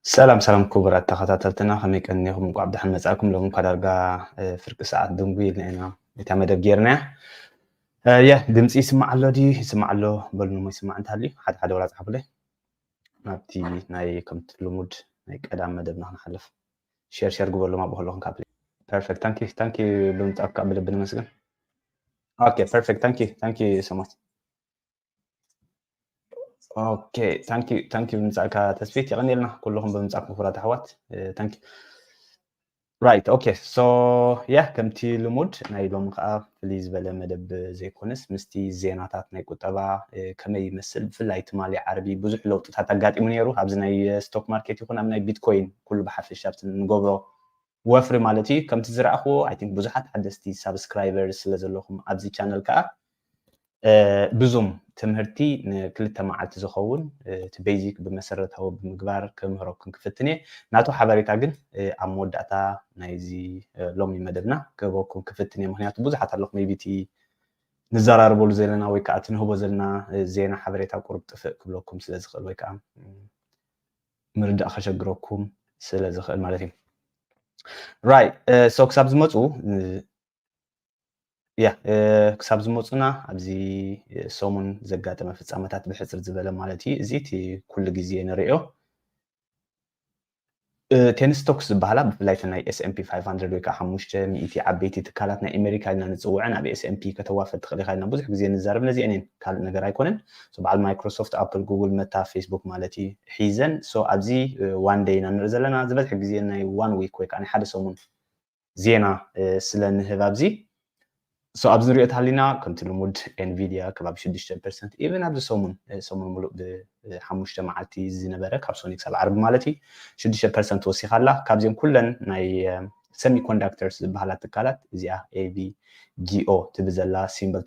ሰላም ሰላም ክቡራት ተኸታተልትና፣ ከመይ ቀኒኹም? እንኳዕ ብደሓን መጻእኩም። ሎሚ እኳ ዳርጋ ፍርቂ ሰዓት ድንጉ ኢልና ኢና እታ መደብ ጌርናያ። የ ድምፂ ይስማዕ ኣሎ ድዩ? ይስማዕ ኣሎ በሉኒ፣ እሞ ይስማዕ እንተሃልዩ ሓደ ሓደ ወላ ጻሓፉለይ። ናብቲ ናይ ከምቲ ልሙድ ናይ ቀዳም መደብና ክንሓልፍ፣ ሸር ሸር ግበሎም ኣብኡ ከለኹም ካብ perfect thank you thank you ብምጻፍ ካብ ብልቢ ነመስግን። Okay perfect thank you thank you so much። Okay thank you thank you ብምጻእካ ተስፊት፣ የቐንየልና ኩልኹም ብምጻእኩም ክቡራት ኣሕዋት። Thank you right okay so yeah ከምቲ ልሙድ ናይ ሎሚ ከዓ ፍልይ ዝበለ መደብ ዘይኮነስ ምስቲ ዜናታት ናይ ቁጠባ ከመይ ይመስል፣ ብፍላይ ትማሊ ዓርቢ ብዙሕ ለውጥታት ኣጋጢሙ ነይሩ ኣብዚ ናይ stock market ይኹን ኣብ ናይ ቢትኮይን ኩሉ ብሓፈሻ ኣብቲ ንገብሮ ወፍሪ ማለት እዩ። ከምቲ ዝረኣኽዎ I think ብዙሓት ሓደስቲ subscribers ስለ ዘለኹም ኣብዚ channel ከዓ ብዙም ትምህርቲ ንክልተ መዓልቲ ዝኸውን እቲ basic ብመሰረታዊ ብምግባር ክምህረኩም ክፍትን እየ። ናቱ ሓበሬታ ግን ኣብ መወዳእታ ናይዚ ሎሚ መደብና ክህበኩም ክፍትን እየ። ምክንያቱ ብዙሓት ኣለኹም maybe እቲ ንዘራርበሉ ዘለና ወይ ከዓ እቲ ንህቦ ዘለና ዜና ሓበሬታ ቁሩብ ጥፍእ ክብለኩም ስለ ዝኽእል ወይ ከዓ ምርዳእ ከሸግረኩም ስለ ዝኽእል ማለት እዩ። Right so ክሳብ ዝመፁ ያ ክሳብ ዝመፁና ኣብዚ ሰሙን ዘጋጠመ ፍፃመታት ብሕፅር ዝበለ ማለት እዩ። እዚ እቲ ኩሉ ግዜ ንሪኦ ቴን ስቶክስ ዝበሃላ ብፍላይ ናይ S&P five hundred ወይ ከዓ ሓሙሽተ ሚእቲ ዓበይቲ ትካላት ናይ ኣሜሪካ ኢልና ንፅውዐን ኣብ S&P ከተዋፈር ትኽእል ኢኻ ኢልና ብዙሕ ግዜ ንዛረብ ነዚአን እየን፣ ካልእ ነገር ኣይኮነን። በዓል ማይክሮሶፍት፣ ኣፕል፣ ጉግል፣ መታ፣ ፌስቡክ ማለት እዩ ሒዘን። So ኣብዚ one day ኢና ንርኢ ዘለና። ዝበዝሐ ግዜ ናይ one week ወይ ከዓ ናይ ሓደ ሰሙን ዜና ስለ ንህብ ኣብዚ ኣብዚ ንሪኦ ተሃሊና ከምቲ ልሙድ ኤንቪድያ ከባቢ ሽዱሽተ ፐርሰንት even ኣብዚ ሰሙን ሰሙን ሙሉእ ብሓሙሽተ መዓልቲ ዝነበረ ካብ ሶኒ ክሳብ ዓርቢ ማለት እዩ ሽዱሽተ ፐርሰንት ወሲኻ ኣላ። ካብዚኦም ኩለን ናይ semiconductors ዝበሃላ ትካላት እዚኣ AVGO ትብል ዘላ symbol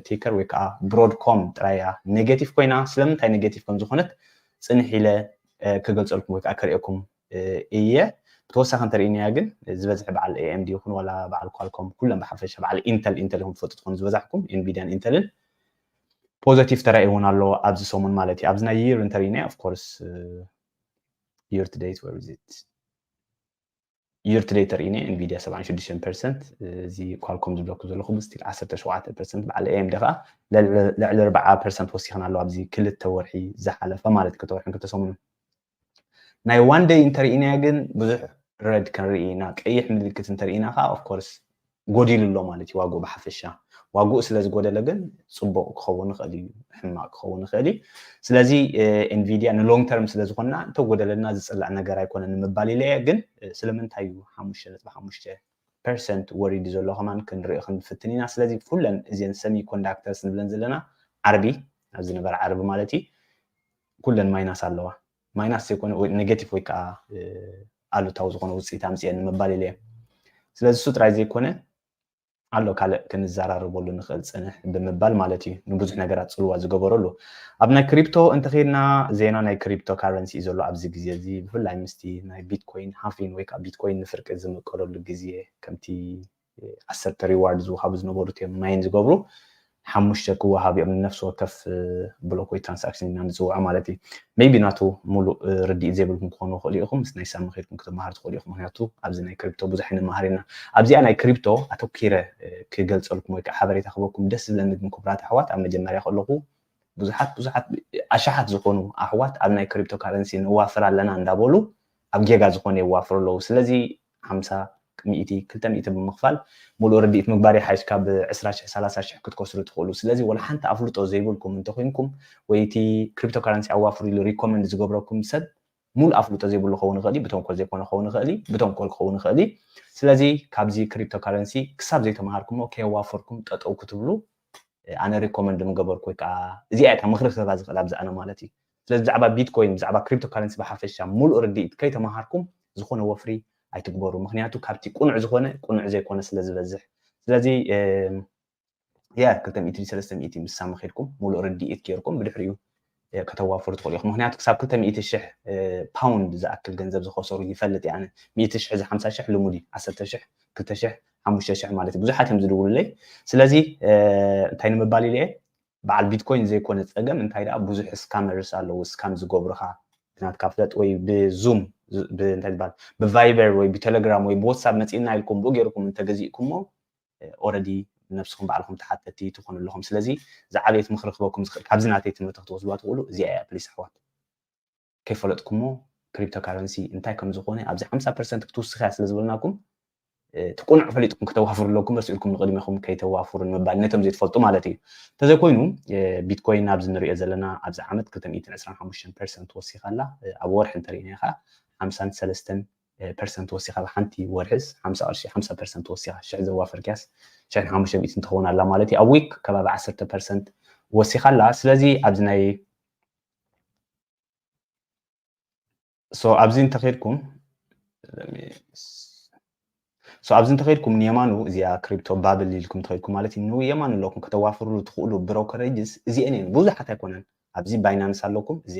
ticker ወይ ከዓ ብሮድኮም ጥራይ እያ ኔጌቲቭ ኮይና። ስለምንታይ ኔጌቲቭ ከም ዝኾነት ፅንሕ ኢለ ክገልፀልኩም ወይ ከዓ ከርእየኩም እየ። ብተወሳኺ እንተርኢናያ ግን ዝበዝሐ በዓል AMD ይኹን ዋላ በዓል ኳልኮም ኩለን ብሓፈሻ በዓል ኢንተል ኢንተል ይኹን ትፈልጡ ትኾኑ ዝበዛሕኩም ኤንቪድያን ኢንተልን ፖዘቲቭ ተራእዩ እውን ኣሎ ኣብዚ ሰሙን ማለት እዩ። ኣብዚ ናይ year እንተርኢናያ of course year to date where is it year to date ተርኢነ ኤንቪድያ ሰብዓን ሽዱሽተን ፐርሰንት እዚ ኳልኮም ዝብለኩ ዘለኹ still ዓሰርተ ሸውዓተ ፐርሰንት በዓል AMD ከዓ ልዕሊ ኣርባዓ ፐርሰንት ወሲኽና ኣሎ ኣብዚ ክልተ ወርሒ ዝሓለፈ ማለት ክልተ ወርሒ ክልተ ሰሙን። ናይ one day እንተርኢናያ ግን ብዙሕ red ክንርኢ ኢና፣ ቀይሕ ምልክት እንተርኢና ከዓ of course ጎዲሉ ኣሎ ማለት እዩ ዋግኡ ብሓፈሻ። ዋግኡ ስለ ዝጎደለ ግን ፅቡቕ ክኸውን ይኽእል እዩ፣ ሕማቕ ክኸውን ይኽእል እዩ። ስለዚ ኤንቪድያ ን long term ስለ ዝኾንና እንተጎደለና ዝፅላእ ነገር ኣይኮነን ንምባል ኢለ እየ። ግን ስለምንታይ እዩ ሓሙሽተ ነጥቢ ሓሙሽተ ፐርሰንት ወሪዱ ዘሎ ከማን ክንርኢ ክንፍትን ኢና። ስለዚ ኩለን እዚን semiconductors ንብለን ዘለና ዓርቢ ኣብ ዝነበረ ዓርቢ ማለት እዩ ኩለን ማይናስ ኣለዋ። ማይናስ ዘይኮነ ኔጌቲቭ ወይ ከዓ ኣሉታዊ ዝኾነ ውፅኢት ኣምፅኤን ንምባል ኢለ እየ። ስለዚ እሱ ጥራይ ዘይኮነ ኣሎ ካልእ ክንዘራረበሉ ንኽእል ፅንሕ ብምባል ማለት እዩ ንብዙሕ ነገራት ፅልዋ ዝገበረሉ። ኣብ ናይ ክሪፕቶ እንተኸይድና ዜና ናይ ክሪፕቶ ካረንሲ እዩ ዘሎ ኣብዚ ግዜ እዚ ብፍላይ ምስቲ ናይ ቢትኮይን ሃፊን ወይ ከዓ ቢትኮይን ንፍርቂ ዝምቀለሉ ግዜ ከምቲ ዓሰርተ ሪዋርድ ዝወሃቡ ዝነበሩ እዮም ማይን ዝገብሩ ሓሙሽተ ክወሃብ እዮም ንነፍሲ ወከፍ ብሎክ ወይ ትራንሳክሽን ኢና ንፅውዖ ማለት እዩ። maybe ናቱ ሙሉእ ርድኢት ዘይብልኩም ክኾኑ ይኽእሉ ኢኹም ምስ ናይ ሳሚ ከይድኩም ክትመሃር ትኽእሉ ኢኹም ምክንያቱ ኣብዚ ናይ ክሪፕቶ ብዙሕ ንመሃር ኢና። ኣብዚኣ ናይ ክሪፕቶ ኣተኪረ ክገልፀልኩም ወይ ከዓ ሓበሬታ ክበኩም ደስ ዝብለኒ ግን ክቡራት ኣሕዋት ኣብ መጀመርያ ከለኹ ብዙሓት ብዙሓት ኣሽሓት ዝኾኑ ኣሕዋት ኣብ ናይ ክሪፕቶ ካረንሲ ንዋፍር ኣለና እንዳበሉ ኣብ ጌጋ ዝኾነ የዋፍሩ ኣለዉ። ስለዚ ሓምሳ ሚእቲ ክልተ ሚእቲ ብምኽፋል ሙሉእ ርድኢት ምግባር ይሓይሽ ካብ ዕስራ ሽሕ ሰላሳ ሽሕ ክትከስሩ ትኽእሉ። ስለዚ ወላ ሓንቲ ኣፍልጦ ዘይብልኩም እንተኮይንኩም ወይ እቲ ክሪፕቶ ካረንሲ ኣዋፍሩ ኢሉ ሪኮመንድ ዝገብረኩም ሰብ ሙሉእ ኣፍልጦ ዘይብሉ ክኸውን ይኽእል እዩ፣ ብተንኮል ዘይኮነ ክኸውን ይኽእል እዩ፣ ብተንኮል ክኸውን ይኽእል እዩ። ስለዚ ካብዚ ክሪፕቶ ካረንሲ ክሳብ ዘይተምሃርኩሞ ከየዋፈርኩም ጠጠው ክትብሉ ኣነ ሪኮመንድ ምገበርኩ ወይ ከዓ እዚኣ እታ ምኽሪ ክህባ ዝኽእል ኣብዚ ኣነ ማለት እዩ። ስለዚ ብዛዕባ ቢትኮይን ብዛዕባ ክሪፕቶ ካረንሲ ብሓፈሻ ሙሉእ ርድኢት ከይተምሃርኩም ዝኾነ ወፍሪ ኣይትግበሩ። ምክንያቱ ካብቲ ቁኑዕ ዝኾነ ቁኑዕ ዘይኮነ ስለ ዝበዝሕ። ስለዚ የ ክልተ ሚእቲ ሰለስተ ሚእቲ ምስ ሳሚ ከይድኩም ሙሉእ ርድኢት ጌርኩም ብድሕሪኡ ከተዋፍሩ ትኽእሉ ኢኹም። ምክንያቱ ክሳብ ክልተ ሚእቲ ሽሕ ፓውንድ ዝኣክል ገንዘብ ዝኸሰሩ ይፈልጥ እየ ኣነ። ሚእቲ ሽሕ እዚ ሓምሳ ሽሕ ልሙድ እዩ። ዓሰርተ ሽሕ፣ ክልተ ሽሕ፣ ሓሙሽተ ሽሕ ማለት እዩ። ብዙሓት እዮም ዝድውሉለይ። ስለዚ እንታይ ንምባል ኢለ እየ በዓል ቢትኮይን ዘይኮነ ፀገም እንታይ ደኣ ብዙሕ ስካመርስ ኣለዉ ስካም ዝገብሩኻ ናትካ ፍለጥ ወይ ብዙም እንታይ ይባል ብቫይበር ወይ ብቴሌግራም ወይ ብዋትሳፕ መፂእና ኢልኩም ብኡ ገይርኩም እንተገዚእኩሞ ኦረዲ ነብስኩም ባዕልኩም ተሓተቲ ትኾኑ ኣለኹም። ስለዚ ዝዓበየት ምክሪ ክበኩም ዝኽእል ካብዚ ናተይ ትምህርቲ ክትወስድዋ ትኽእሉ እዚኣ እያ። ፕሊስ ኣሕዋት ከይፈለጥኩሞ ክሪፕቶ ካረንሲ እንታይ ከም ዝኾነ ኣብዚ ሓምሳ ፐርሰንት ክትውስኽያ ስለ ዝበልናኩም እቲ ቁኑዕ ፈሊጥኩም ክተዋፍሩ ኣለኩም። ረሲእልኩም ንቕድሜኹም ከይተዋፍሩ ንምባል ነቶም ዘይትፈልጡ ማለት እዩ። እንተዘይኮይኑ ቢትኮይን ኣብዚ ንሪኦ ዘለና ኣብዚ ዓመት ክልተ ሚእትን ዕስራን ሓሙሽተን ፐርሰንት ወሲኻ ኣላ። ኣብ ወርሒ እንተሪእና ከዓ ሓምሳን ሰለስተን ፐርሰንት ወሲኻ ኣብ ሓንቲ ወርሒስ ሓምሳ ቅርሺ ሓምሳ ፐርሰንት ወሲኻ ሽሕ ዘዋፈርክያስ ሽሕን ሓሙሽተ ሚእትን ትኸውን ኣላ ማለት እዩ። ኣብ ዊክ ከባቢ ዓሰርተ ፐርሰንት ወሲኻ ኣላ። ስለዚ ኣብዚ ናይ so ኣብዚ እንተኸድኩም so ኣብዚ እንተኸድኩም ንየማኑ እዚኣ ክሪፕቶ ባብል ኢልኩም ተኸድኩም ማለት እዩ። ንየማኑ ኣለኩም ከተዋፍሩሉ ትኽእሉ ብሮከሬጅስ እዚአን እየን። ብዙሓት ኣይኮነን። ኣብዚ ባይናንስ ኣለኩም፣ እዚ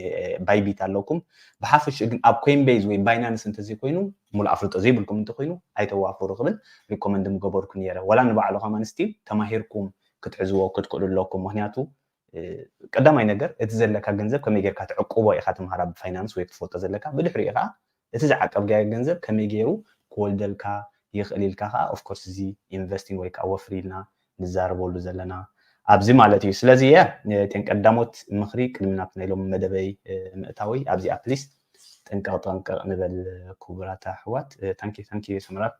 ባይቢት ኣለኩም። ብሓፈሽ ግን ኣብ ኮይን ቤዝ ወይ ባይናንስ እንተዘይኮይኑ ሙሉእ ኣፍልጦ ዘይብልኩም እንተኮይኑ ኣይተዋፍሩ ክብል ሪኮመንድ ምገበርኩ ነይረ። ዋላ ንባዕሉ ከማን ስቲል ተማሂርኩም ክትሕዝዎ ክትክእሉ ኣለኩም። ምክንያቱ ቀዳማይ ነገር እቲ ዘለካ ገንዘብ ከመይ ጌርካ ትዕቅቦ ኢኻ ትምሃር ኣብ ፋይናንስ ወይ ክትፈልጦ ዘለካ። ብድሕሪኡ ከዓ እቲ ዝዓቀብካዮ ገንዘብ ከመይ ገይሩ ክወልደልካ ይኽእል ኢልካ ከዓ ኦፍኮርስ እዚ ኢንቨስቲንግ ወይ ከዓ ወፍሪ ኢልና ንዛረበሉ ዘለና ኣብዚ ማለት እዩ። ስለዚ እየ እተን ቀዳሞት ምኽሪ ቅድሚ ናብቲ ናይ ሎሚ መደበይ ምእታወይ ኣብዚኣ ፕሊስ ጥንቀቕ ጥንቀቕ ንበል ክቡራት ኣሕዋት። ታንኪ ታንኪ ሰምራት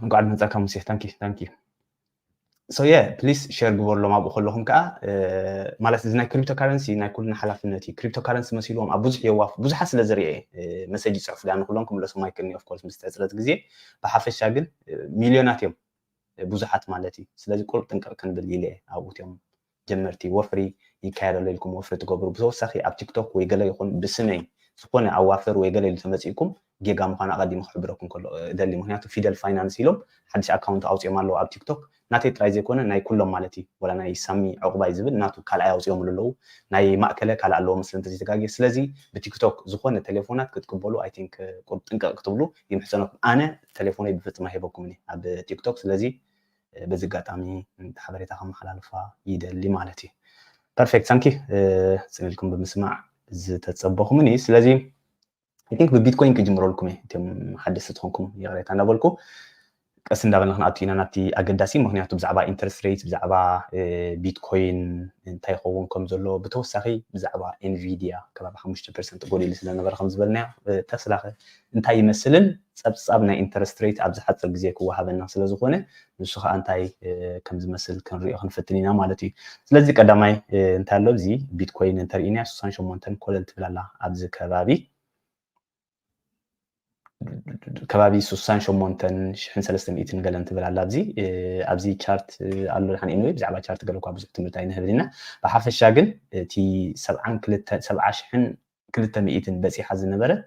እንኳዕ መጻካ ሙሴ ታንኪ ታንኪ so yeah please share ግበርሎም ኣብኡ ከለኹም ከዓ ማለት እዚ ናይ ክሪፕቶ ካረንሲ ናይ ኩልና ሓላፍነት እዩ። ክሪፕቶ ካረንሲ መሲልዎም ኣብ ብዙሕ የዋፍ ብዙሓት ስለ ዝርአ መሰጅ ይፅሕፉ ዳ ንኩሎም ክምለሶም ኣይክእልን of course ምስ ሕፅረት ግዜ ብሓፈሻ ግን ሚልዮናት እዮም ብዙሓት ማለት እዩ። ስለዚ ቁሩብ ጥንቅቕ ክንብል ኢለ ኣብኡ እትዮም ጀመርቲ ወፍሪ ይካየድ ኣሎ ኢልኩም ወፍሪ ትገብሩ ብተወሳኺ ኣብ ቲክቶክ ወይ ገለ ይኹን ብስመይ ዝኾነ ኣዋፍር ወይ ገለ ኢሉ ተመፂእኩም ጌጋ ምዃኑ ኣቐዲሙ ክሕብረኩም ከሎ እደሊ። ምክንያቱ ፊደል ፋይናንስ ኢሎም ሓድሽ ኣካውንት ኣውፅኦም ኣለዉ ኣብ ቲክቶክ ናተይ ጥራይ ዘይኮነ ናይ ኩሎም ማለት እዩ። ወላ ናይ ሳሚ ዕቑባይ ዝብል ናቱ ካልኣይ ኣውፅኦም ኣለዉ ናይ ማእከለ ካልእ ኣለዎ መስለ እንተዘይተጋግየ። ስለዚ ብቲክቶክ ዝኾነ ቴሌፎናት ክትቅበሉ ኣይ ቲንክ ቁሩብ ጥንቅቕ ክትብሉ ይምሕፀነኩም። ኣነ ቴሌፎነይ ብፍፅም ኣይህበኩምን ኣብ ቲክቶክ። ስለዚ በዚ ኣጋጣሚ ሓበሬታ ከመሓላልፋ ይደሊ ማለት እዩ። ፐርፌክት ሳንኪ ፅን ኢልኩም ብምስማዕ ዝተፀበኹምኒ። ስለዚ I think ብቢትኮይን ክጅምረልኩም እየ እቶም ሓደስቲ ትኾንኩም ይቕሬታ እንዳበልኩ ቀስ እንዳበልና ክንኣቱ ኢና ናብቲ ኣገዳሲ። ምክንያቱ ብዛዕባ ኢንተረስት ሬት ብዛዕባ ቢትኮይን እንታይ ይኸውን ከም ዘሎ ብተወሳኺ ብዛዕባ ኤንቪዲያ ከባቢ ሓሙሽተ ፐርሰንት ጎዲሉ ስለነበረ ከም ዝበልናዮ ተስላኸ እንታይ ይመስልን ፀብፃብ ናይ ኢንተረስት ሬት ኣብዚ ሓፂር ግዜ ክወሃበና ስለዝኾነ ንሱ ከዓ እንታይ ከም ዝመስል ክንሪኦ ክንፍትን ኢና ማለት እዩ። ስለዚ ቀዳማይ እንታይ ኣሎ እዚ ቢትኮይን እንተርኢና ስሳን ሸሞንተን ኮለል ትብል ኣላ ኣብዚ ከባቢ ከባቢ ስሳን ሸሞንተን ሽሕን ሰለስተ ሚእትን ገለን ትብል ኣላ ኣብዚ ኣብዚ ቻርት ኣሎ ድሓን ኢንወይ ብዛዕባ ቻርት ገለ እኳ ብዙሕ ትምህርቲ ኣይንህብን ኢና። ብሓፈሻ ግን እቲ ሰብዓን ክልተ ሰብዓ ሽሕን ክልተ ሚእትን በፂሓ ዝነበረት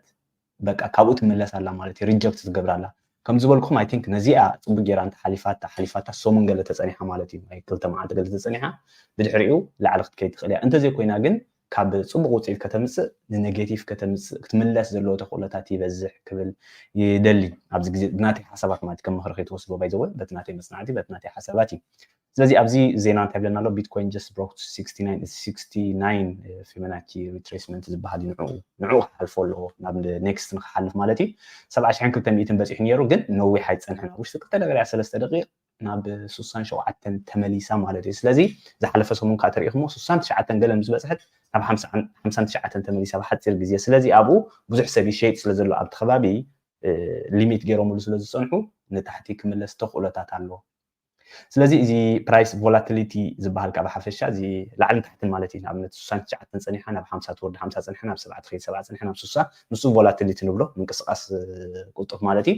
በቃ ካብኡ ትምለስ ኣላ ማለት እዩ። ሪጀክት ትገብር ኣላ ከም ዝበልኩም ኣይ ቲንክ ነዚኣ ፅቡቅ ጌራ እንተ ሓሊፋታ ሓሊፋታ ሰሙን ገለ ተፀኒሓ ማለት እዩ። ናይ ክልተ መዓልቲ ገለ ተፀኒሓ ብድሕሪኡ ላዕሊ ክትከይድ ትኽእል እያ። እንተዘይኮይና ግን ካብ ፅቡቅ ውፅኢት ከተምፅእ ንኔጌቲቭ ከተምፅእ ክትምለስ ዘለዎ ተኽእሎታት ይበዝሕ ክብል ይደሊ። ኣብዚ ግዜ ብናተይ ሓሳባት ማለት ከም ምኽሪ ከይትወስድዎ ባይዘወ በቲ ናተይ መፅናዕቲ በቲ ናተይ ሓሳባት እዩ። ስለዚ ኣብዚ ዜና እንታይ ብለና ኣሎ? Bitcoin just broke sixty nine Fibonacci retracement ዝበሃል እዩ። ንዕኡ ንዕኡ ክሓልፎ ኣለዎ ናብ ኔክስት ንክሓልፍ ማለት እዩ። ሰብዓ ሽሕን ክልተ ሚእትን በፂሑ ነይሩ ግን ነዊሕ ኣይፀንሐን ኣብ ውሽጢ ክልተ ደቂቕ ሰለስተ ደቂቕ ናብ ስሳን ሸውዓተን ተመሊሳ ማለት እዩ። ስለዚ ዝሓለፈ ሰሙን ከዓ ተሪኢኹሞ ስሳን ትሽዓተን ገለ ምስ በፅሐት ናብ ሓምሳን ትሽዓተን ተመሊሳ ብሓፂር ግዜ። ስለዚ ኣብኡ ብዙሕ ሰብ ይሸይጥ ስለ ዘሎ ኣብቲ ከባቢ ሊሚት ገይሮምሉ ስለ ዝፀንሑ ንታሕቲ ክምለስ ተኽእሎታት ኣሎ። ስለዚ እዚ ፕራይስ ቮላቲሊቲ ዝበሃል ከዓ ብሓፈሻ እዚ ላዕልን ታሕትን ማለት እዩ። ንኣብነት ስሳን ትሽዓተን ፀኒሓ ናብ ሓምሳ ትወርድ ሓምሳ ፀኒሓ ናብ ሰብዓ ትኸይድ ሰብዓ ፀኒሓ ናብ ስሳ ንሱ ቮላቲሊቲ ንብሎ ምንቅስቃስ ቁልጡፍ ማለት እዩ።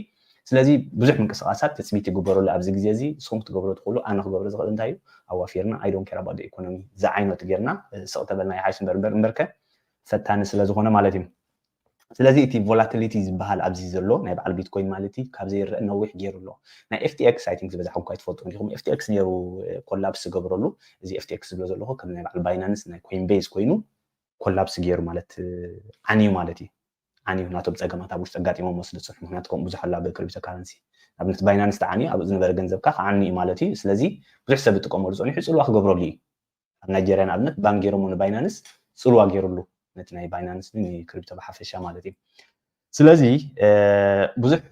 ስለዚ ብዙሕ ምንቅስቃሳት ትፅቢት ይግበረሉ ኣብዚ ግዜ እዚ ንስኹም ክትገብሮ ትኽእሉ ኣነ ክገብሮ ዝኽእል እንታይ እዩ ኣዋፊርና I don't care about the economy ዝዓይነቱ ጌርና ስቕ ተበልና ይሓይሽ እምበር እምበር እምበርከ ፈታኒ ስለ ዝኾነ ማለት እዩ። ስለዚ እቲ ቮላቲሊቲ ዝበሃል ኣብዚ ዘሎ ናይ በዓል ቢትኮይን ማለት እዩ ካብ ዘይረአ ነዊሕ ገይሩ ኣሎ። ናይ ኤፍቲኤክስ ኣይ ቲንክ ዝበዛሕኩም እኳ ኣይትፈልጡ እንዲኹም ኤፍቲኤክስ ነይሩ ኮላፕስ ዝገብረሉ እዚ ኤፍቲኤክስ ዝብሎ ዘለኹ ከም ናይ በዓል ባይናንስ ናይ ኮይን ቤዝ ኮይኑ ኮላፕስ ገይሩ ማለት ዓንዩ ማለት እዩ። ዓንዩ ናቶም ፀገማት ኣብ ውሽጢ ኣጋጢሞሞ ስለ ዝፀንሑ ምክንያቱ ከምኡ ብዙሕ ኣሎ ኣብ ክሪፕቶ ካረንሲ ኣብነት ባይናንስ ተዓንዩ ኣብኡ ዝነበረ ገንዘብካ ክዓኒ እዩ ማለት እዩ። ስለዚ ብዙሕ ሰብ ዝጥቀመሉ ፀኒሑ ፅልዋ ክገብረሉ እዩ። ኣብ ናይጀርያ ንኣብነት ባን ገይሮሞ ንባይናንስ ፅልዋ ገይሩሉ ነቲ ናይ ባይናንስ ንክሪፕቶ ብሓፈሻ ማለት እዩ። ስለዚ ብዙሕ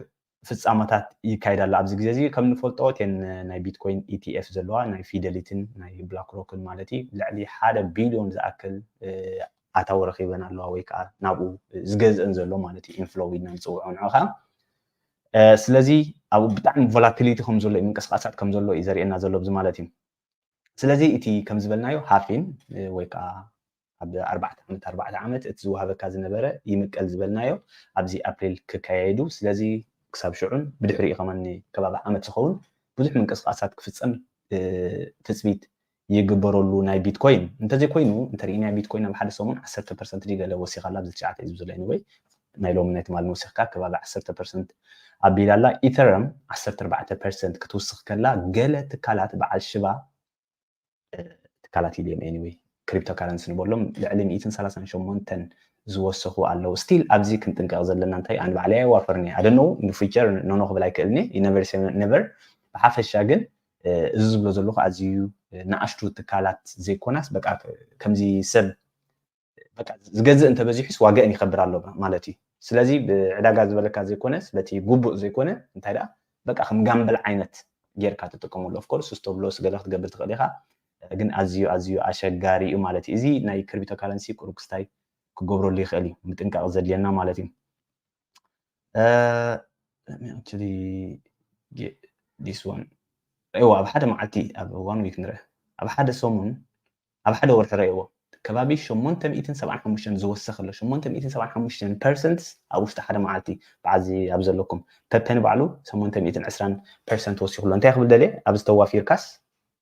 ፍፃመታት ይካየድ ኣሎ ኣብዚ ግዜ እዚ። ከም ንፈልጦ እተን ናይ ቢትኮይን ኢቲኤፍ ዘለዋ ናይ ፊደሊቲን ናይ ብላክሮክን ማለት እዩ ልዕሊ ሓደ ቢልዮን ዝኣክል ኣታዊ ረኪበን ኣለዋ ወይ ከዓ ናብኡ ዝገዝእን ዘሎ ማለት እዩ። ኢንፍሎ ኢልና ንፅውዖ ንዖ ከዓ ስለዚ ኣብኡ ብጣዕሚ ቮላቲሊቲ ከም ዘሎ እዩ፣ ምንቅስቃሳት ከም ዘሎ እዩ ዘርእየና ዘሎ ኣብዚ ማለት እዩ። ስለዚ እቲ ከም ዝበልናዮ ሃፊን ወይ ከዓ ኣብ ኣርባዕተ ዓመት ኣርባዕተ ዓመት እቲ ዝወሃበካ ዝነበረ ይምቀል ዝበልናዮ ኣብዚ ኣፕሪል ክካየዱ። ስለዚ ክሳብ ሽዑን ብድሕሪኡ ከማን ከባቢ ዓመት ዝኸውን ብዙሕ ምንቅስቃሳት ክፍፀም ትፅቢት ይግበረሉ ናይ ቢትኮይን። እንተዘይኮይኑ እንተሪኢናዮ ቢትኮይን ኣብ ሓደ ሰሙን ዓሰርተ ፐርሰንት ድዩ ገለ ወሲኻላ ኣብዚ ትሽዓተ እዩ ዝብሎ። Anyway ናይ ሎሚ ናይ ትማሊ ወሲኽካ ከባቢ ዓሰርተ ፐርሰንት ኣቢላ ኣላ። ኢተረም ዓሰርተ ኣርባዕተ ፐርሰንት ክትውስኽ ከላ ገለ ትካላት በዓል ሽባ ትካላት ኢልዮም anyway ክሪፕቶ ካረንሲ ንበሎም ልዕሊ ሚእትን ሰላሳን ሸሞንተን ዝወሰኹ ኣለዉ። ስቲል ኣብዚ ክንጥንቀቕ ዘለና እንታይ ኣነ ባዕለይ ኣይዋፈርን እየ። ኣደነው ንፊቸር ኖኖ ክብል ኣይክእልን እየ። Never say never። ብሓፈሻ ግን እዚ ዝብሎ ዘለኹ ኣዝዩ ንኣሽቱ ትካላት ዘይኮናስ በቃ ከምዚ ሰብ በቃ ዝገዝእ እንተበዚሑስ ዋጋእን ይኸብር ኣሎ ማለት እዩ። ስለዚ ብዕዳጋ ዝበለካ ዘይኮነስ በቲ ጉቡእ ዘይኮነ እንታይ ደኣ በቃ ከም ጋምብል ዓይነት ጌርካ ትጥቀመሉ። Of course stop loss ገለ ክትገብር ትኽእል ኢኻ፣ ግን ኣዝዩ ኣዝዩ ኣሸጋሪ እዩ ማለት እዩ። እዚ ናይ ክሪፕቶ ካረንሲ ቁሩብ ክስታይ ክገብረሉ ይኽእል እዩ፣ ምጥንቃቕ ዘድልየና ማለት እዩ። Let me actually get this one። እዎ ኣብ ሓደ መዓልቲ ኣብ one week ንርአ ኣብ ሓደ ሰሙን ኣብ ሓደ ወርሒ ረእዎ ከባቢ ሸሞንተ ሚእትን ሰብዓን ሓሙሽተን ዝወሰኸ ኣሎ። ሸሞንተ ሚእትን ሰብዓን ሓሙሽተን ፐርሰንት ኣብ ውሽጢ ሓደ መዓልቲ በዓዚ ኣብ ዘለኩም ፐፐ ንባዕሉ ሸሞንተ ሚእትን ዕስራን ፐርሰንት ወሲኹ ኣሎ። እንታይ ክብል ደልየ ኣብዚ ተዋፊርካስ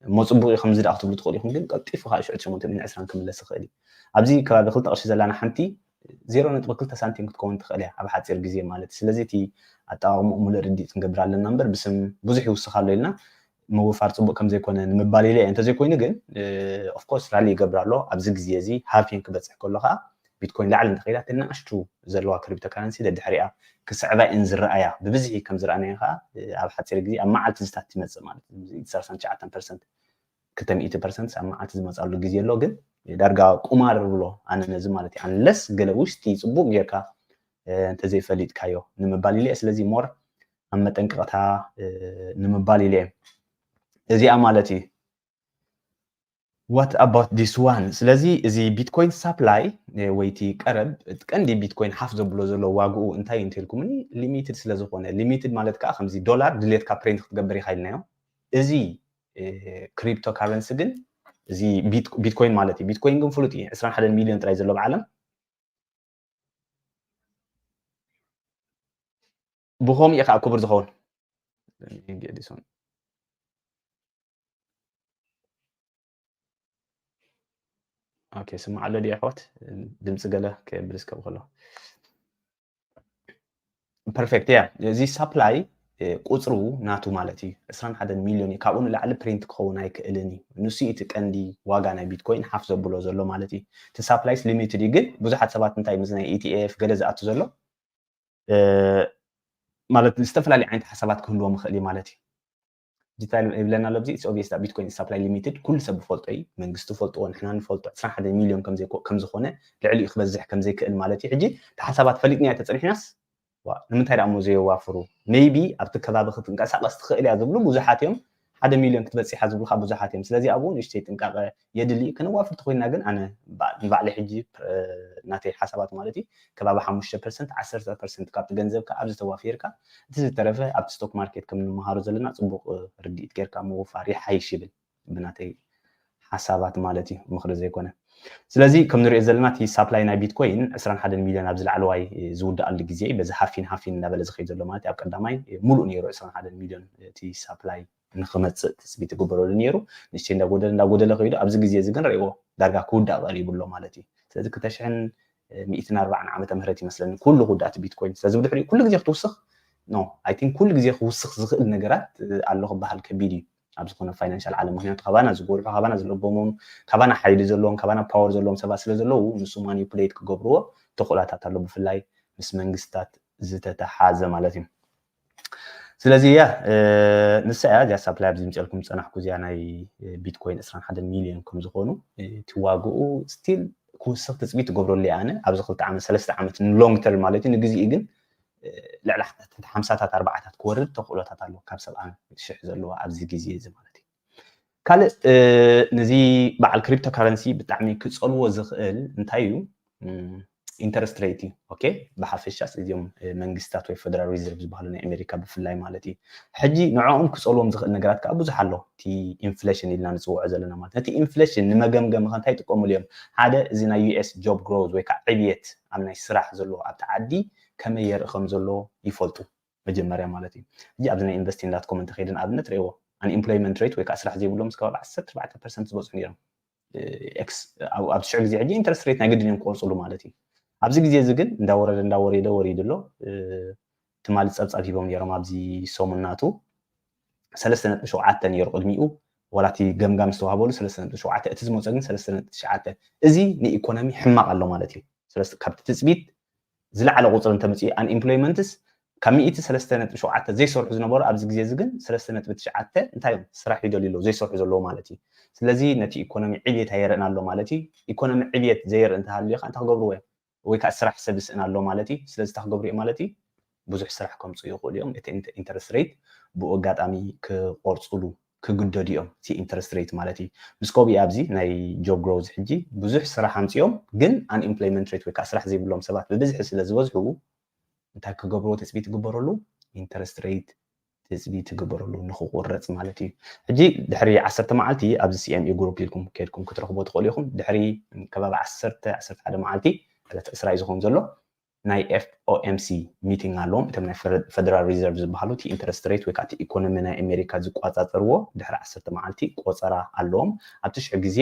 እሞ ፅቡቅ እዩ ከምዚ ደኣ ክትብሉ ትኽእሉ ኢኹም፣ ግን ቀልጢፉ ከዓ ሽዑ ሸሞንተ ሚእትን ዕስራን ክምለስ ይኽእል እዩ። ኣብዚ ከባቢ ክልተ ቅርሺ ዘላና ሓንቲ ዜሮ ነጥቢ ክልተ ሳንቲም ክትከውን ትኽእል እያ ኣብ ሓፂር ግዜ ማለት እዩ። ስለዚ እቲ ኣጠቃቅምኡ ሙሉእ ርድኢት ክንገብር ኣለና እምበር ብስም ብዙሕ ይውስኽ ኣሎ ኢልና ምውፋር ፅቡቅ ከምዘይኮነ ንምባል ኢለ እየ። እንተዘይኮይኑ ግን ኦፍኮርስ ራሊ ይገብር ኣሎ ኣብዚ ግዜ እዚ ሃፊን ክበፅሕ ከሎ ከዓ ቢትኮይን ላዕሊ እንተኸይዳ እተን ንኣሽቱ ዘለዋ ክሪፕቶ ካረንሲ ደድሕሪኣ ክስዕባ እየን ዝረኣያ ብብዝሒ ከም ዝረኣናዮ ከዓ ኣብ ሓፂር ግዜ ኣብ መዓልትታት ይመፅእ ማለት እዩ። ሰላሳን ትሽዓተን ፐርሰንት ክልተ ሚእቲ ፐርሰንት ኣብ መዓልቲ ዝመፃሉ ግዜ ኣሎ። ግን ዳርጋ ቁማር ብሎ ኣነ ነዚ ማለት እዩ። ኣንለስ ገለ ውሽጢ ፅቡቅ ጌርካ እንተዘይፈሊጥካዮ ንምባል ኢለ እየ። ስለዚ ሞር ኣብ መጠንቀቕታ ንምባል ኢለ እየ እዚኣ ማለት እዩ። What about this one? ስለዚ እዚ ቢትኮይን ሳፕላይ ወይ እቲ ቀረብ እቲ ቀንዲ ቢትኮይን ሓፍ ዘብሎ ዘሎ ዋግኡ እንታይ እዩ እንተልኩምኒ ሊሚትድ ስለዝኾነ፣ ሊሚትድ ማለት ከዓ ከምዚ ዶላር ድሌትካ ፕሪንት ክትገብር ኢኻ ኢልናዮ። እዚ ክሪፕቶ ካረንሲ ግን እዚ ቢትኮይን ማለት እዩ። ቢትኮይን ግን ፍሉጥ እዩ። ዕስራን ሓደን ሚሊዮን ጥራይ ዘሎ ኣብ ዓለም ብኸምኡ እዩ ከዓ ክቡር ዝኸውን። ኦኬ ስማዕ ኣሎ ድዩ ኣሕዋት? ድምፂ ገለ ከየብል እስከ ብከሎ ፐርፌክት ያ እዚ ሳፕላይ ቁፅሩ ናቱ ማለት እዩ። ዕስራን ሓደን ሚሊዮን እዩ። ካብኡ ንላዕሊ ፕሪንት ክኸውን ኣይክእልን እዩ። ንሱ እዩ እቲ ቀንዲ ዋጋ ናይ ቢትኮይን ሓፍ ዘብሎ ዘሎ ማለት እዩ። እቲ ሳፕላይስ ሊሚትድ እዩ። ግን ብዙሓት ሰባት እንታይ ምስ ናይ ኢቲኤፍ ገለ ዝኣቱ ዘሎ ማለት ዝተፈላለዩ ዓይነት ሓሳባት ክህልዎም ይኽእል እዩ ማለት እዩ። ዲጂታል ይብለና ኣሎ። እዚ ኦብቪየስ ቢትኮይን ሳፕላይ ሊሚትድ ኩሉ ሰብ ዝፈልጦ እዩ። መንግስቲ ፈልጥዎ ንሕና ንፈልጦ ዕስራን ሓደን ሚሊዮን ከምዝኮነ ልዕሊኡ ክበዝሕ ከምዘይክእል ማለት እዩ። ሕጂ እቲ ሓሳባት ፈሊጥናዮ ተፀኒሕናስ ንምንታይ ደኣ እሞ ዘየዋፍሩ? ሜይቢ ኣብቲ ከባቢ ክትንቀሳቀስ ትኽእል እያ ዝብሉ ብዙሓት እዮም። ሓደ ሚልዮን ክትበፅሕ እያ ዝብሉ ከዓ ብዙሓት እዮም። ስለዚ ኣብኡ ንእሽተይ ጥንቃቐ የድሊ። ከነዋፍር ተኮይንና ግን ኣነ ንባዕለይ ሕጂ ናተይ ሓሳባት ማለት እዩ ከባቢ ሓሙሽተ ፐርሰንት ዓሰርተ ፐርሰንት ካብቲ ገንዘብካ ኣብዚ ተዋፊርካ እቲ ዝተረፈ ኣብቲ ስቶክ ማርኬት ከም ንመሃሮ ዘለና ፅቡቅ ርድኢት ጌርካ ምውፋር ይሓይሽ ይብል ብናተይ ሓሳባት ማለት እዩ ምኽሪ ዘይኮነ። ስለዚ ከም ንሪኦ ዘለና እቲ ሳፕላይ ናይ ቢትኮይን ዕስራን ሓደን ሚልዮን ኣብዚ ላዕለዋይ ዝውድኣሉ ግዜ በዚ ሃፊን ሃፊን እናበለ ዝኸይድ ዘሎ ማለት ኣብ ቀዳማይ ሙሉእ ነይሩ ዕስራን ሓደን ሚልዮን እቲ ሳፕላይ ንክመፅእ ትፅቢት ይግበረሉ ነይሩ። ንእሽተይ እንዳጎደለ እንዳጎደለ ከይዱ ኣብዚ ግዜ እዚ ግን ረእዎ ዳርጋ ክውዳእ ቀሪቡ ኣሎ ማለት እዩ። ስለዚ ክልተ ሽሕን ሚእትን ኣርባዓን ዓመተ ምህረት ይመስለኒ ኩሉ ክውዳእ እቲ ቢትኮይን። ስለዚ ብድሕሪኡ ኩሉ ግዜ ክትውስኽ no I think ኩሉ ግዜ ክውስኽ ዝኽእል ነገራት ኣሎ ክበሃል ከቢድ እዩ ኣብ ዝኾነ ፋይናንሻል ዓለም። ምክንያቱ ካባና ዝጎርሑ ካባና ዝለበሞም ካባና ሓይሊ ዘለዎም ካባና ፓወር ዘለዎም ሰባት ስለ ዘለዉ ንሱ ማኒፑሌት ክገብርዎ ተኽእላታት ኣሎ ብፍላይ ምስ መንግስታት ዝተተሓዘ ማለት እዩ። ስለዚ እያ ንሳ እያ እዚኣ ሳፕላይ ኣብዚ ምፅልኩም ዝፀናሕኩ እዚኣ ናይ ቢትኮይን ዕስራን ሓደን ሚልዮን ከም ዝኾኑ እቲ ዋግኡ ስቲል ክውስኽ ትፅቢት ትገብረሉ እያ። ኣነ ኣብዚ ክልተ ዓመት ሰለስተ ዓመት ንሎንግ ተርም ማለት እዩ፣ ንግዜኡ ግን ልዕሊ ሓምሳታት ኣርባዓታት ክወርድ ተኽእሎታት ኣለዎ ካብ ሰብዓ ሽሕ ዘለዎ ኣብዚ ግዜ እዚ ማለት እዩ። ካልእ ነዚ በዓል ክሪፕቶ ካረንሲ ብጣዕሚ ክፀልዎ ዝኽእል እንታይ እዩ? ኢንተረስት ሬት እዩ። ኦኬ፣ ብሓፈሻ እዚኦም መንግስታት ወይ ፌደራል ሪዘርቭ ዝበሃሉ ናይ ኣሜሪካ ብፍላይ ማለት እዩ። ሕጂ ንዕኦም ክፀልዎም ዝኽእል ነገራት ከዓ ብዙሕ ኣሎ። እቲ ኢንፍሌሽን ኢልና ንፅውዖ ዘለና ማለት ነቲ ኢንፍሌሽን ንመገምገሚ ከ እንታይ ይጥቀሙሉ እዮም? ሓደ እዚ ናይ ዩኤስ ጆብ ግሮዝ ወይ ከዓ ዕብየት ኣብ ናይ ስራሕ ዘሎ ኣብቲ ዓዲ ከመይ የርኢ ከም ዘሎ ይፈልጡ መጀመርያ ማለት እዩ። ሕጂ ኣብዚ ናይ ኢንቨስቲንግ ዳት ኮም እንተኸይደ ንኣብነት ርእይዎ፣ ኣንኤምፕሎይመንት ሬት ወይ ከዓ ስራሕ ዘይብሎም እስከ ዓሰርተ ኣርባዕተ ፐርሰንት ዝበፅሑ ነይሮም። ኣብ ሽዑ ግዜ ሕጂ ኢንተረስት ሬት ናይ ግድን እዮም ክቆርፅሉ ማለት እዩ። ኣብዚ ግዜ እዚ ግን እንዳወረደ እንዳወረደ ወሪዱ ኣሎ። ትማሊ ፀብፃብ ሂቦም ነይሮም ኣብዚ ሰሙን ናቱ ሰለስተ ነጥቢ ሸውዓተ ነይሩ ቅድሚኡ፣ ዋላ እቲ ገምጋም ዝተዋህበሉ ሰለስተ ነጥቢ ሸውዓተ፣ እቲ ዝመፀ ግን ሰለስተ ነጥቢ ትሽዓተ። እዚ ንኢኮኖሚ ሕማቕ ኣሎ ማለት እዩ። ስለዚ ካብቲ ትፅቢት ዝለዓለ ቁፅሪ እንተመፅኡ ኣንኤምፕሎይመንትስ ካብ ሚእቲ ሰለስተ ነጥቢ ሸውዓተ ዘይሰርሑ ዝነበሩ ኣብዚ ግዜ እዚ ግን ሰለስተ ነጥቢ ትሽዓተ እንታይ እዮም ስራሕ ይደልዩ ኣለዉ ዘይሰርሑ ዘለዉ ማለት እዩ። ስለዚ ነቲ ኢኮኖሚ ዕብየት ኣየርእን ኣሎ ማለት እዩ። ኢኮኖሚ ዕብየት ዘየርኢ እንተሃልዩ ከዓ እንታይ ክገብርዎ እዮም? ወይ ከዓ ስራሕ ሰብ ይስእን ኣሎ ማለት እዩ። ስለዚ እንታይ ክገብሩ እዮም ማለት እዩ? ብዙሕ ስራሕ ከምፅኡ ይኽእሉ እዮም። እቲ ኢንተረስት ሬት ብኡ ኣጋጣሚ ክቆርፅሉ ክግደዱ እዮም። እቲ ኢንተረስት ሬት ማለት እዩ። ምስ ከምኡ ኣብዚ ናይ ጆብ ግሮዝ ሕጂ ብዙሕ ስራሕ ኣምፅኦም ግን ኣንኤምፕሎይመንት ሬት ወይ ከዓ ስራሕ ዘይብሎም ሰባት ብብዝሒ ስለ ዝበዝሑ እንታይ ክገብርዎ ትፅቢት ይግበረሉ? ኢንተረስት ሬት ትፅቢት ይግበረሉ ንክቁረፅ ማለት እዩ። ሕጂ ድሕሪ ዓሰርተ መዓልቲ ኣብዚ ሲኤምኢ ግሩፕ ኢልኩም ከድኩም ክትረኽቦ ትኽእሉ ኢኹም። ድሕሪ ከባቢ ዓሰርተ ዓሰርተ ሓደ መዓልቲ ዕለት ዕስራ እዩ ዝኸውን ዘሎ ናይ ኤፍኦኤምሲ ሚቲንግ ኣለዎም። እቶም ናይ ፌደራል ሪዘርቭ ዝበሃሉ እቲ ኢንተረስት ሬት ወይ ከዓ እቲ ኢኮኖሚ ናይ ኣሜሪካ ዝቆፃፀርዎ ድሕሪ ዓሰርተ መዓልቲ ቆፀራ ኣለዎም። ኣብቲ ሽዑ ግዜ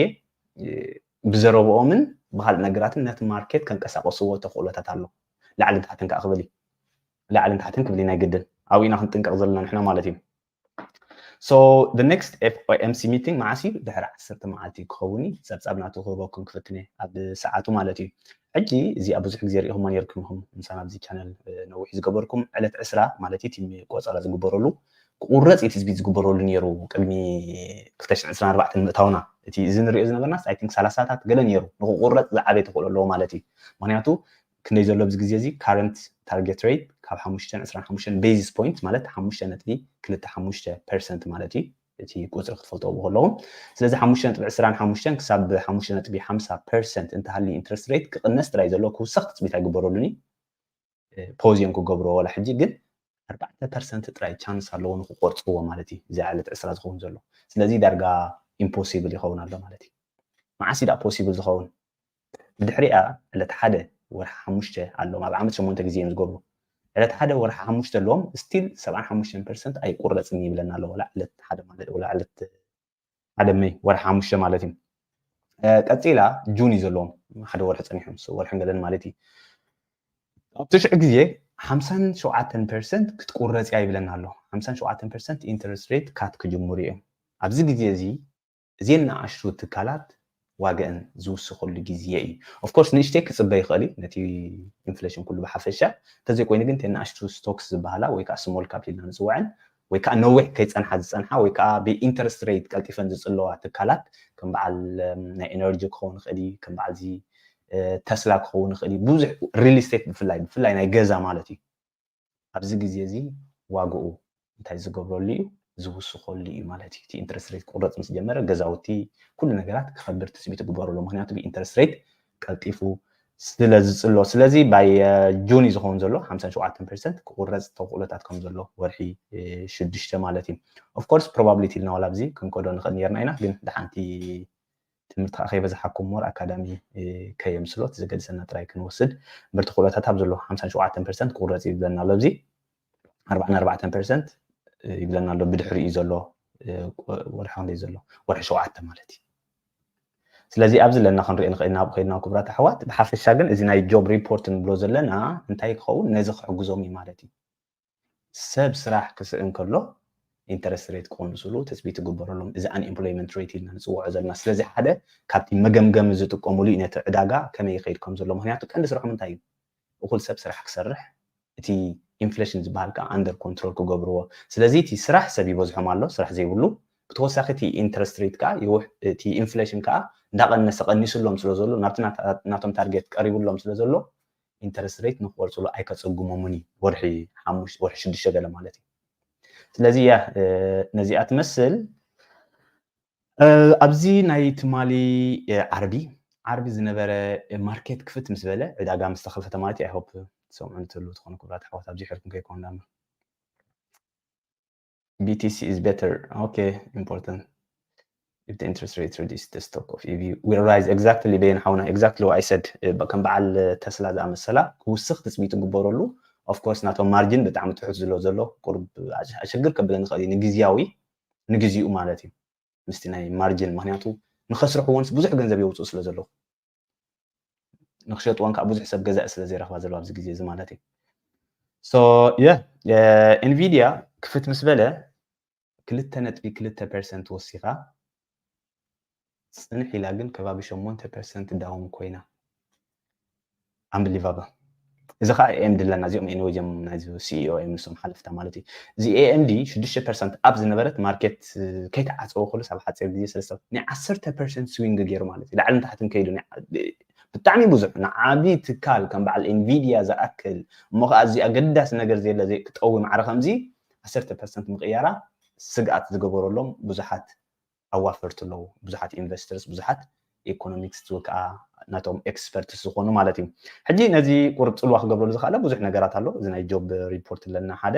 ብዘረብኦምን ብካልእ ነገራትን ነቲ ማርኬት ከንቀሳቀስዎ ተኽእሎታት ኣሎ። ላዕልን ታሕትን ከዓ ክብል እዩ። ላዕልን ታሕትን ክብል እዩ ናይ ግድን። ኣብኡ ኢና ክንጥንቀቕ ዘለና ንሕና ማለት እዩ። So the next ኤፍኦኤምሲ ሚቲንግ መዓስ እዩ? ድሕሪ ዓሰርተ መዓልቲ ክኸውን እዩ። ፀብፃብ ናቱ ክህበኩም ክፍትን እየ ኣብ ሰዓቱ ማለት እዩ። ሕጂ እዚኣ ብዙሕ ግዜ ርኢኹማ ነርኩም ኢኹም። ምሳና ኣብዚ ቻነል ነዊሕ ዝገበርኩም ዕለት ዕስራ ማለት እዩ። እቲ ቆፀራ ዝግበረሉ ክቁረፅ እዩ ትፅቢት ዝግበረሉ ነይሩ ቅድሚ ክልተ ሽሕን ዕስራን ኣርባዕተን ምእታውና። እቲ እዚ ንሪኦ ዝነበርናስ ኣይ ቲንክ ሰላሳታት ገለ ነይሩ ንክቁረፅ ዝዓበየ ተኽእሎ ኣለዎ ማለት እዩ። ምክንያቱ ክንደይ ዘሎ ኣብዚ ግዜ እዚ ካረንት ታርጌት ሬት ካብ ሓሙሽተ ዕስራን ሓሙሽተን ቤዚስ ፖይንት ማለት ሓሙሽተ ነጥቢ ክልተ ሓሙሽተ ፐርሰንት ማለት እዩ። እቲ ቁፅሪ ክትፈልጥዎ ከለኹም ስለዚ ሓሙሽተ ነጥቢ ዕስራን ሓሙሽተን ክሳብ ሓሙሽተ ነጥቢ ሓምሳ ፐርሰንት እንተሃልዩ ኢንትረስት ሬት ክቕነስ ጥራይ ዘሎ ክውሰኽ ትፅቢት ኣይግበረሉን እዩ። ፖዝ እዮም ክገብርዎ ዋላ ሕጂ ግን ኣርባዕተ ፐርሰንት ጥራይ ቻንስ ኣለዎ ንክቆርፅዎ ማለት እዩ። እዚ ዕለት ዕስራ ዝኸውን ዘሎ ስለዚ ዳርጋ ኢምፖሲብል ይኸውን ኣሎ ማለት እዩ። መዓስ እዩ ደኣ ፖሲብል ዝኸውን? ብድሕሪኣ ዕለት ሓደ ወርሒ ሓሙሽተ ኣለዎም ኣብ ዓመት ሸሞንተ ግዜ እዮም ዝገብሩ። ዕለት ሓደ ወርሒ ሓሙሽተ ኣለዎም ስቲል ሰብዓን ሓሙሽተን ፐርሰንት ኣይቁረፅን ይብለና ኣሎ። ዋላ ዕለት ሓደ ማለት ዋላ ዕለት ሓደ መይ ወርሒ ሓሙሽተ ማለት እዩ። ቀፂላ ጁን እዩ ዘለዎም ሓደ ወርሒ ፀኒሖም ወርሒ ገለን ማለት እዩ። ኣብ ትሽዑ ግዜ ሓምሳን ሸውዓተን ፐርሰንት ክትቁረፅ እያ ይብለና ኣሎ። ሓምሳን ሸውዓተን ፐርሰንት ኢንተረስት ሬት ካት ክጅምሩ እዮም። ኣብዚ ግዜ እዚ እዚን ንኣሽቱ ትካላት ዋጋእን ዝውስኸሉ ግዜ እዩ። ኦፍኮርስ ንእሽተይ ክፅበ ይኽእል እዩ ነቲ ኢንፍሌሽን ኩሉ ብሓፈሻ። እንተዘይኮይኑ ግን እተን ንኣሽቱ ስቶክስ ዝበሃላ ወይ ከዓ ስሞል ካፕ ኢልና ንፅውዐን ወይ ከዓ ነዊሕ ከይፀንሓ ዝፀንሓ ወይ ከዓ ብኢንተረስት ሬት ቀልጢፈን ዝፅለዋ ትካላት ከም በዓል ናይ ኤነርጂ ክኸውን ይኽእል እዩ፣ ከም በዓል እዚ ተስላ ክኸውን ይኽእል እዩ። ብዙሕ ሪል ስቴት ብፍላይ ብፍላይ ናይ ገዛ ማለት እዩ። ኣብዚ ግዜ እዚ ዋግኡ እንታይ ዝገብረሉ እዩ? ዝውስኸሉ እዩ ማለት እዩ። እቲ ኢንተረስት ሬት ክቁረፅ ምስ ጀመረ ገዛውቲ ኩሉ ነገራት ክኸብር ትፅቢት ይግበረሉ። ምክንያቱ ብኢንተረስት ሬት ቀልጢፉ ስለ ዝፅሎ ስለዚ ባይ ጁን እዩ ዝኸውን ዘሎ ሓምሳን ሸውዓተን ፐርሰንት ክቁረፅ ተኽእሎታት ከም ዘሎ ወርሒ ሽዱሽተ ማለት እዩ። ኦፍኮርስ ፕሮባብሊቲ ኢልና ዋላ ኣብዚ ክንከዶ ንኽእል ነርና ኢና ግን ድሓንቲ ትምህርቲ ከዓ ከይበዝሓኩም ሞር ኣካዳሚ ከየምስሎ እቲ ዘገድሰና ጥራይ ክንወስድ እምበር ተኽእሎታት ኣብ ዘሎ ሓምሳን ሸውዓተን ፐርሰንት ክቁረፅ ይብለና ኣሎ ኣብዚ ኣርባዓን ኣርባዕተን ፐርሰንት ይብለና ኣሎ ብድሕሪ እዩ ዘሎ ወርሒ ክንደይ ዘሎ ወርሒ ሸውዓተ ማለት እዩ። ስለዚ ኣብዚ ለና ክንሪኦ ንኽእል ናብ ከይድና ክቡራት ኣሕዋት ብሓፈሻ ግን እዚ ናይ ጆብ ሪፖርት ንብሎ ዘለና እንታይ ክኸውን ነዚ ክሕግዞም እዩ ማለት እዩ። ሰብ ስራሕ ክስእን ከሎ ኢንተረስት ሬት ክቕንስሉ ትፅቢት ይግበረሎም። እዚ ኣንኤምፕሎይመንት ሬት ኢልና ንፅውዖ ዘለና ስለዚ ሓደ ካብቲ መገምገሚ ዝጥቀሙሉ እዩ ነቲ ዕዳጋ ከመይ ይኸይድ ከም ዘሎ ምክንያቱ ቀንዲ ስርሖም እንታይ እዩ? እኹል ሰብ ስራሕ ክሰርሕ እቲ ኢንፍሌሽን ዝበሃል ከዓ ኣንደር ኮንትሮል ክገብርዎ። ስለዚ እቲ ስራሕ ሰብ ይበዝሖም ኣሎ ስራሕ ዘይብሉ ብተወሳኺ እቲ interest rate ከዓ ይውሕ እቲ inflation ከዓ እንዳቐነሰ ቀኒሱሎም ስለ ዘሎ ናብቲ ናቶም target ቀሪቡሎም ስለ ዘሎ interest rate ንክቆርፅሉ ኣይከፀጉሞምን እዩ ወርሒ ሓሙሽተ ወርሒ ሽዱሽተ ገለ ማለት እዩ። ስለዚ ያ ነዚኣ ትመስል። ኣብዚ ናይ ትማሊ ዓርቢ ዓርቢ ዝነበረ market ክፍት ምስ በለ ዕዳጋ ምስ ተኸፈተ ማለት እዩ። I hope ትሰምዑ እንትህልው ትኾኑ ክቡራት ኣሕዋት ኣብዚ ሕርኩም ከይኮን ዳማ BTC is better. Okay, important. If the interest rate reduce the stock of EV will rise. Exactly በየን ሓውና exactly what I said. ከም በዓል ተስላ ዝኣመሰላ ክውስኽ ትፅቢት ትግበረሉ። Of course ናቶም margin ብጣዕሚ ትሑት ዝሎ ዘሎ ቁርብ ኣሸግር ከብለኒ ኽእል እዩ ንግዝያዊ ንግዚኡ ማለት እዩ ምስቲ ናይ margin ምክንያቱ ንኸስርሕዎንስ ብዙሕ ገንዘብ የውፅኡ ስለ ዘለዉ ንክሸጥዎን ከዓ ብዙሕ ሰብ ገዛኢ ስለ ዘይረኽባ ዘለዋ ኣብዚ ግዜ እዚ ማለት እዩ። So yeah, Nvidia ክፍት ምስ በለ ክልተ ነጥቢ ክልተ percent ወሲኻ ፅንሕ ኢላ ግን ከባቢ ሸሞንተ percent down ኮይና። Unbelievable። እዚ ከዓ AMD ኣለና እዚኦም anyway እዮም ናይዚ CEO እዮም ንሶም ሓለፍታ ማለት እዩ። እዚ AMD ሽዱሽተ percent up ዝነበረት market ከይተዓፀወ ከሎ ኣብ ሓፂር ግዜ ሰለስተ ናይ ዓሰርተ percent swing ገይሩ ማለት እዩ። ላዕልን ታሕትን ከይዱ ብጣዕሚ ብዙሕ ንዓብዪ ትካል ከም በዓል Nvidia ዝኣክል እሞ ከዓ እዚ ኣገዳሲ ነገር ዘየለ ክጠዊ ማዕረ ከምዚ ዓሰርተ percent ምቕያራ ስግኣት ዝገበረሎም ብዙሓት ኣዋፈርቲ ኣለዉ። ብዙሓት investors ብዙሓት economics ወይ ከዓ ናቶም experts ዝኾኑ ማለት እዩ። ሕጂ ነዚ ቁርብ ፅልዋ ክገብረሉ ዝኽኣለ ብዙሕ ነገራት ኣሎ። እዚ ናይ job report ኣለና ሓደ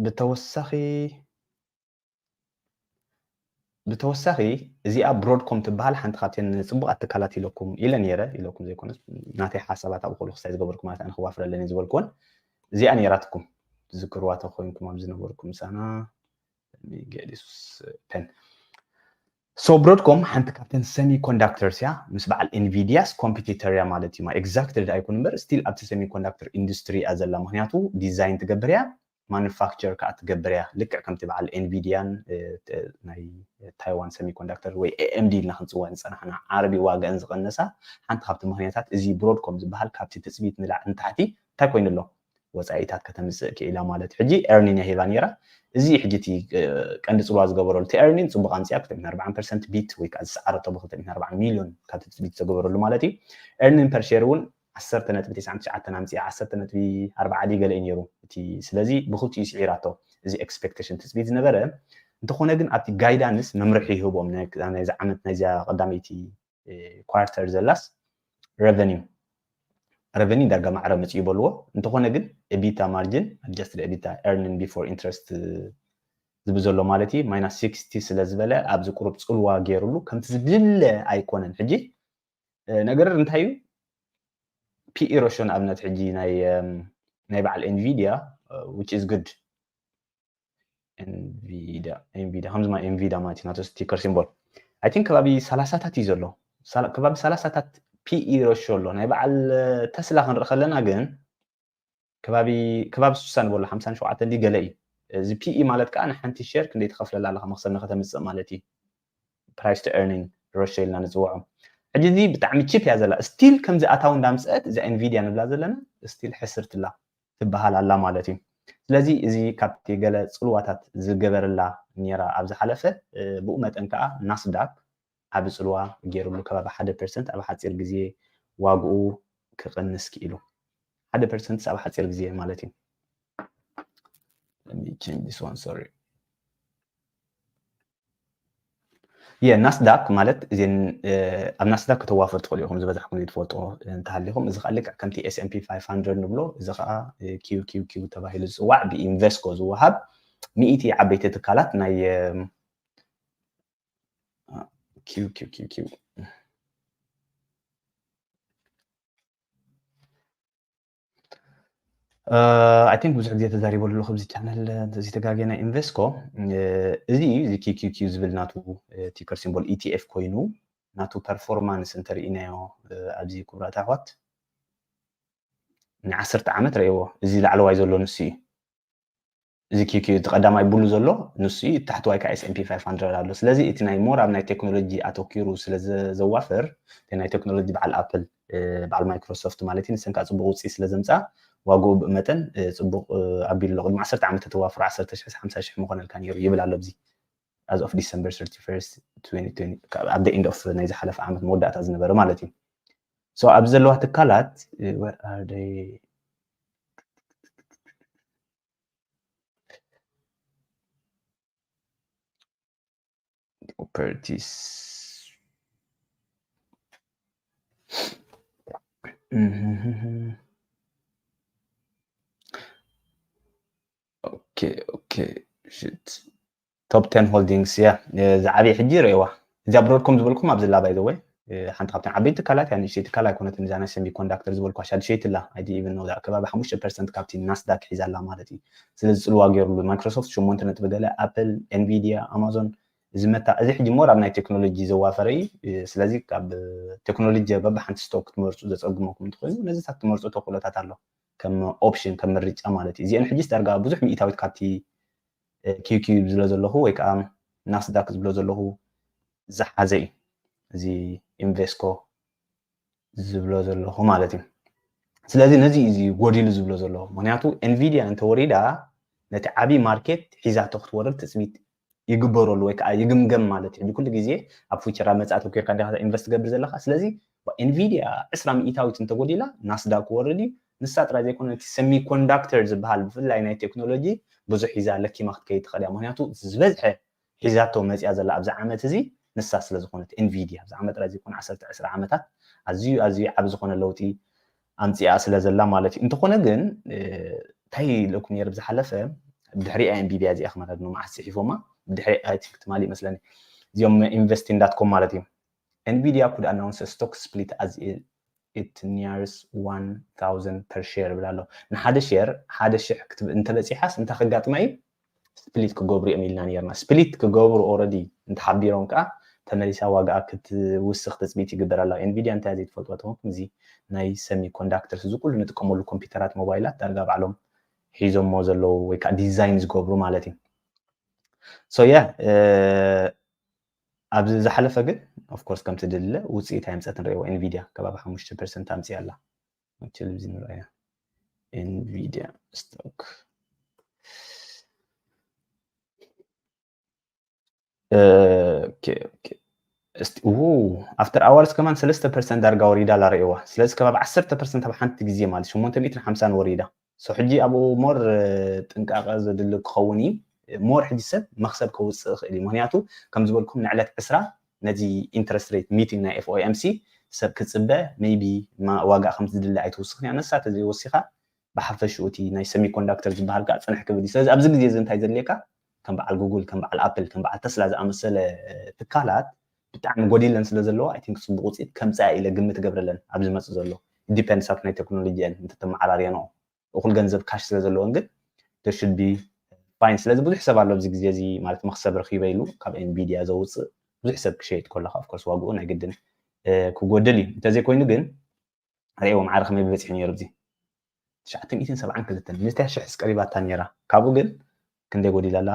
ብተወሳኺ ብተወሳኺ እዚኣ ብሮድኮም ትበሃል ሓንቲ ካብተን ፅቡቃት ትካላት ኢለኩም ኢለ ነይረ ኢለኩም ዘይኮነስ ናተይ ሓሳባት ኣብኡ ከሉ ክስታይ ዝገበርኩ ማለት ኣነ ክዋፍረለን እየ ዝበልኩወን እዚኣ ነይራትኩም ትዝክርዋ ተኮይንኩም ኣብ ዝነበርኩም ምሳና ገዲሱስ pen so ብሮድኮም ሓንቲ ካብተን semiconductors እያ ምስ በዓል Nvidia ስ competitor እያ ማለት እዩ exactly ኣይኮን እምበር still ኣብቲ semiconductor industry እያ ዘላ ምክንያቱ design ትገብር እያ manufacture ከዓ ትገብር እያ ልክዕ ከምቲ በዓል Nvidia ን ናይ Taiwan semiconductor ወይ AMD ኢልና ክንፅወዐን ዝፀናሕና ዓርቢ ዋጋአን ዝቀነሳ ሓንቲ ካብቲ ምክንያታት እዚ ብሮድኮም ዝበሃል ካብቲ ትፅቢት ንላዕ ንታሕቲ እንታይ ኮይኑ ኣሎ ወፃኢታት ከተምፅእ ክኢላ ማለት እዩ ሕጂ earning እያ ሂባ ነይራ እዚ ሕጂ እቲ ቀንዲ ፅልዋ ዝገበረሉ እቲ earning ፅቡቅ ኣምፅያ ክልተ ሚእትን ኣርባዓን percent beat ወይ ከዓ ዝሰዓረቶ ብ ክልተ ሚእትን ኣርባዓን ሚልዮን ካብ ትፅቢት ዝተገበረሉ ማለት እዩ earning per share እውን ዓሰርተ ነጥቢ ተስዓን ትሽዓተን ኣምፅያ ዓሰርተ ነጥቢ ኣርባዓ ድዩ ገለ እዩ ነይሩ እቲ ስለዚ ብክልቲኡ ስዒራቶ እዚ expectation ትፅቢት ዝነበረ እንተኾነ ግን ኣብቲ guidance መምርሒ ይህቦም ናይዚ ዓመት ናይዚኣ ቀዳመይቲ quarter ዘላስ revenue revenue ዳርጋ ማዕረ መፅኡ ይበልዎ እንተኾነ ግን ebitda margin adjusted ebitda earning before interest ዝብል ዘሎ ማለት እዩ minus sixty ስለ ዝበለ ኣብዚ ቁሩብ ፅልዋ ገይሩሉ ከምቲ ዝድለ ኣይኮነን ሕጂ ነገር እንታይ እዩ PE ratio ንኣብነት ሕጂ ናይ ናይ በዓል Nvidia which is good Nvidia Nvidia ከምዚ ማ Nvidia ማለት እዩ ናቱ ticker symbol I think ከባቢ ሰላሳታት እዩ ዘሎ ከባቢ ሰላሳታት PE ratio ኣሎ ናይ በዓል ተስላ ክንርኢ ከለና ግን ከባቢ ከባቢ ስሳ ንበሎ ሓምሳን ሸውዓተን ድዩ ገለ እዩ እዚ PE ማለት ከዓ ንሓንቲ share ክንደይ ትኸፍለላ ኣለካ መክሰብ ንከተምፅእ ማለት እዩ price to earning ratio ኢልና ንፅውዖ ሕጂ እዚ ብጣዕሚ cheap እያ ዘላ still ከምዚ ኣታዊ እንዳምፅአት እዛ Nvidia ንብላ ዘለና still ሕስርትላ ትበሃል ኣላ ማለት እዩ ስለዚ እዚ ካብቲ ገለ ፅልዋታት ዝገበርላ ነራ ኣብ ዝሓለፈ ብኡ መጠን ከዓ Nasdaq ዓቢ ፅልዋ ገይሩሉ ከባቢ ሓደ percent ኣብ ሓፂር ግዜ ዋግኡ ክቕንስ ክኢሉ ሓደ percent ኣብ ሓፂር ግዜ ማለት እዩ የ Nasdaq ማለት እዚን ኣብ Nasdaq ከተዋፍር ትኽእሉ ኢኹም ዝበዛሕኩም ዘይትፈልጡ እንተሃሊኹም እዚ ከዓ ልክዕ ከምቲ S&P five hundred ንብሎ እዚ ከዓ QQQ ተባሂሉ ዝፅዋዕ ብ Invesco ዝወሃብ ሚእቲ ዓበይቲ ትካላት ናይ QQQQ I think ብዙሕ ግዜ ተዛሪበሉ ኣለኹ ኣብዚ ቻነል እዚ ተጋግየ ናይ ኢንቨስኮ እዚ እዩ እዚ ኪኪኪ ዝብል ናቱ ticker symbol ETF ኮይኑ ናቱ performance እንተርኢናዮ ኣብዚ ክቡራት ኣሕዋት ንዓሰርተ ዓመት ረእይዎ እዚ ላዕለዋይ ዘሎ ንሱ እዩ እዚ ኪኪ እቲ ቀዳማይ ብሉ ዘሎ ንሱ እዩ። ታሕተዋይ ከዓ S&P five hundred ኣሎ። ስለዚ እቲ ናይ more ኣብ ናይ ቴክኖሎጂ ኣተኪሩ ስለ ዘዋፍር ናይ ቴክኖሎጂ በዓል ኣፕል በዓል ማይክሮሶፍት ማለት እዩ ንሰን ከዓ ፅቡቅ ውፅኢት ስለ ዘምፅኣ ዋግኡ ብመጠን ፅቡቅ ኣቢሉ ኣሎ። ቅድሚ ዓሰርተ ዓመት ተተዋፍሮ ዓሰርተ ሽሕ ሓምሳ ሽሕ ምኾነልካ ነይሩ ይብል ኣሎ ኣብዚ as of December thirty-first twenty twenty at the end of ናይ ዝሓለፈ ዓመት መወዳእታ ዝነበረ ማለት እዩ። So ኣብዚ ዘለዋ ትካላት where are they? Properties. Okay, okay. Shit. Top ten holdings, yeah. ዝዓበየ ሕጂ ርእዋ። እዚኣ ብሮድኮም ዝበልኩም ኣብዚ ላ by the way ሓንቲ ካብተን ዓበይቲ ትካላት እያ። ንእሽተይ ትካል ኣይኮነትን። እዛ ናይ ሰሚኮንዳክተር ዝበልኳ ሻድሸይቲ ላ I didn't even know that ከባቢ ሓሙሽተ ፐርሰንት ካብቲ ናስዳክ ሒዛ ኣላ ማለት እዩ። ስለዚ ፅልዋ ገይሩሉ ማይክሮሶፍት ሸሞንተ ነጥቢ ገለ፣ ኣፕል፣ ኤንቪዲያ፣ ኣማዞን፣ እዚ መታ እዚ ሕጂ more ኣብ ናይ ቴክኖሎጂ ዘዋፈረ እዩ። ስለዚ ካብ ቴክኖሎጂ በብሓንቲ ስቶክ ክትመርፁ ዘፀግመኩም እንትኾይኑ ነዚታት ክትመርፁ ተኽእሎታት ኣሎ ከም ኦፕሽን ከም ምርጫ ማለት እዩ። እዚአን ሕጂ ዳርጋ ብዙሕ ሚእታዊት ካብቲ ኪውኪው ዝብሎ ዘለኹ ወይ ከዓ ናስዳክ ዝብሎ ዘለኹ ዝሓዘ እዩ። እዚ ኢንቨስኮ ዝብሎ ዘለኹ ማለት እዩ። ስለዚ ነዚ እዚ ጎዲሉ ዝብሎ ዘለኹ ምክንያቱ ኤንቪዲያ እንተወሪዳ ነቲ ዓብዪ ማርኬት ሒዛቶ ክትወርድ ትፅቢት ይግበረሉ ወይ ከዓ ይግምገም ማለት እዩ። ኩሉ ግዜ ኣብ ፊውቸር ኣብ መፅኣ ተኮርካ ዲኻ ኢንቨስት ትገብር ዘለካ። ስለዚ ኤንቪዲያ ዕስራ ሚእታዊት እንተጎዲላ ናስዳክ ክወርድ እዩ። ንሳ ጥራይ ዘይኮነ እቲ ሰሚኮንዳክተር ዝበሃል ብፍላይ ናይ ቴክኖሎጂ ብዙሕ ሒዛ ለኪማ ክትከይድ ትኽእል እያ። ምክንያቱ ዝበዝሐ ሒዛቶ መፅያ ዘላ ኣብዚ ዓመት እዚ ንሳ ስለ ዝኾነት ኤንቪዲያ ኣብዚ ዓመት ጥራይ ዘይኮነ ዓሰርተ ዕስራ ዓመታት ኣዝዩ ኣዝዩ ዓቢ ዝኾነ ለውጢ ኣምፅኣ ስለ ዘላ ማለት እዩ። እንተኾነ ግን እንታይ ኢለኩም ነይረ ብዝሓለፈ ብድሕሪኣ ኤንቪዲያ እዚኣ ክመረድ ነው መዓስ ፅሒፎማ ብድሕሪ I think ትማሊ ይመስለኒ እዚኦም ኢንቨስቲንግ ዳት ኮም ማለት እዩ። Nvidia could announce a stock split as it nears one thousand per share ይብል ኣሎ። ንሓደ ሼር ሓደ ሽሕ እንተበፂሓስ እንታይ ከጋጥማ እዩ? ስፕሊት ክገብሩ እዮም ኢልና ነርና። ስፕሊት ክገብሩ already እንተሓቢሮም ከዓ ተመሊሳ ዋጋኣ ክትውስኽ ትፅቢት ይግበር ኣሎ። ኤንቪዲያ እንታይ ዘይትፈልጥዋ ተኾንኩም እዚ ናይ ሰሚ ኮንዳክተርስ እዚ ኩሉ ንጥቀመሉ ኮምፒውተራት ሞባይላት ዳርጋ ባዕሎም ሒዞሞ ዘለዉ ወይ ከዓ ዲዛይን ዝገብሩ ማለት እዩ። So yeah ኣብዚ ዝሓለፈ ግን of course ከምቲ ድልለ ውፅኢት ኣየምፀትን ርእይዎ ኤንቪዲያ ከባቢ ሓሙሽተ ፐርሰንት ኣምፅያ ኣላ። Actually እዚ ንርኣያ ኤንቪዲያ ስቶክ after hours ከማን ሰለስተ ፐርሰንት ዳርጋ ወሪዳ ኣላ ርእይዋ። ስለዚ ከባቢ ዓሰርተ ፐርሰንት ኣብ ሓንቲ ግዜ ማለት ሸሞንተ ሚእትን ሓምሳን ወሪዳ። So ሕጂ ኣብኡ more ጥንቃቐ ዘድሊ ክኸውን እዩ። More ሕጂ ሰብ መኽሰብ ከውፅእ ይኽእል እዩ። ምክንያቱ ከም ዝበልኩም ንዕለት ዕስራ ነዚ interest rate meeting ናይ FOMC ሰብ ክፅበ maybe ዋጋ ከምቲ ዝድለ ኣይትውስኽን እያ። ንሳ ተዘይወሲኻ ብሓፈሽኡ እቲ ናይ ሰሚኮንዳክተር ዝበሃል ከዓ ፅንሕ ክብል እዩ። ስለዚ ኣብዚ ግዜ እዚ እንታይ ዘድልየካ ከም በዓል ጉግል ከም በዓል ኣፕል ከም በዓል ተስላ ዝኣመሰለ ትካላት ብጣዕሚ ጎዲለን ስለ ዘለዋ I think ፅቡቅ ውፅኢት ከምፅኣ ኢለ ግምት ገብረለን ኣብ ዝመፅእ ዘሎ depends ኣብቲ ናይ ቴክኖሎጂ እየን እንተተመዓራርየንኦ እኩል ገንዘብ ካሽ ስለ ዘለወን ግን there should be fine። ስለዚ ብዙሕ ሰብ ኣሎ ኣብዚ ግዜ እዚ ማለት መክሰብ ረኪበ ኢሉ ካብ ኤንቪዲያ ዘውፅእ ብዙሕ ሰብ ክሸይጥ ከለካ of course ዋግኡ ናይ ግድን ክጎድል እዩ። እንተዘይኮይኑ ግን ርእይዎ ማዕረ ከመይ በፂሑ ነይሩ እዚ ትሽዓተ ሚእትን ሰብዓን ክልተን ሚእቲ ሽሕ ቀሪባታ ነይራ። ካብኡ ግን ክንደይ ጎዲላ ኣላ?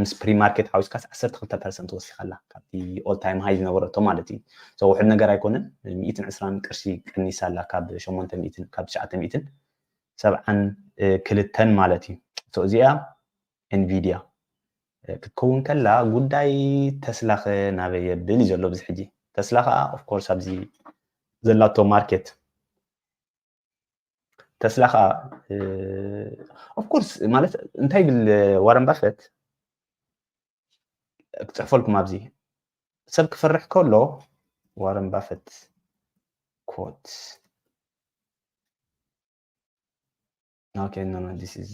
ምስ ፕሪ ማርኬት ሓዊስካስ ዓሰርተ ክልተ ፐርሰንት ወሲኻ ኣላ ካብቲ all time high ዝነበረቶ ማለት እዩ። So ውሕድ ነገር ኣይኮነን። ሚእትን ዕስራን ቅርሺ ቀኒሳ ኣላ ካብ ሸሞንተ ሚእትን ካብ ትሽዓተ ሚእትን ሰብዓን ክልተን ማለት እዩ። So እዚኣ ኤንቪዲያ ክትከውን ከላ ጉዳይ ተስላ ከ ናበይ የብል እዩ ዘሎ ኣብዚ ሕጂ። ተስላ ከዓ of course ኣብዚ ዘላቶ ማርኬት ተስላ ከዓ of course ማለት እንታይ ይብል ዋረን ባፈት ክፅሕፈልኩም ኣብዚ ሰብ ክፈርሕ ከሎ ዋረን ባፈት quote okay no no this is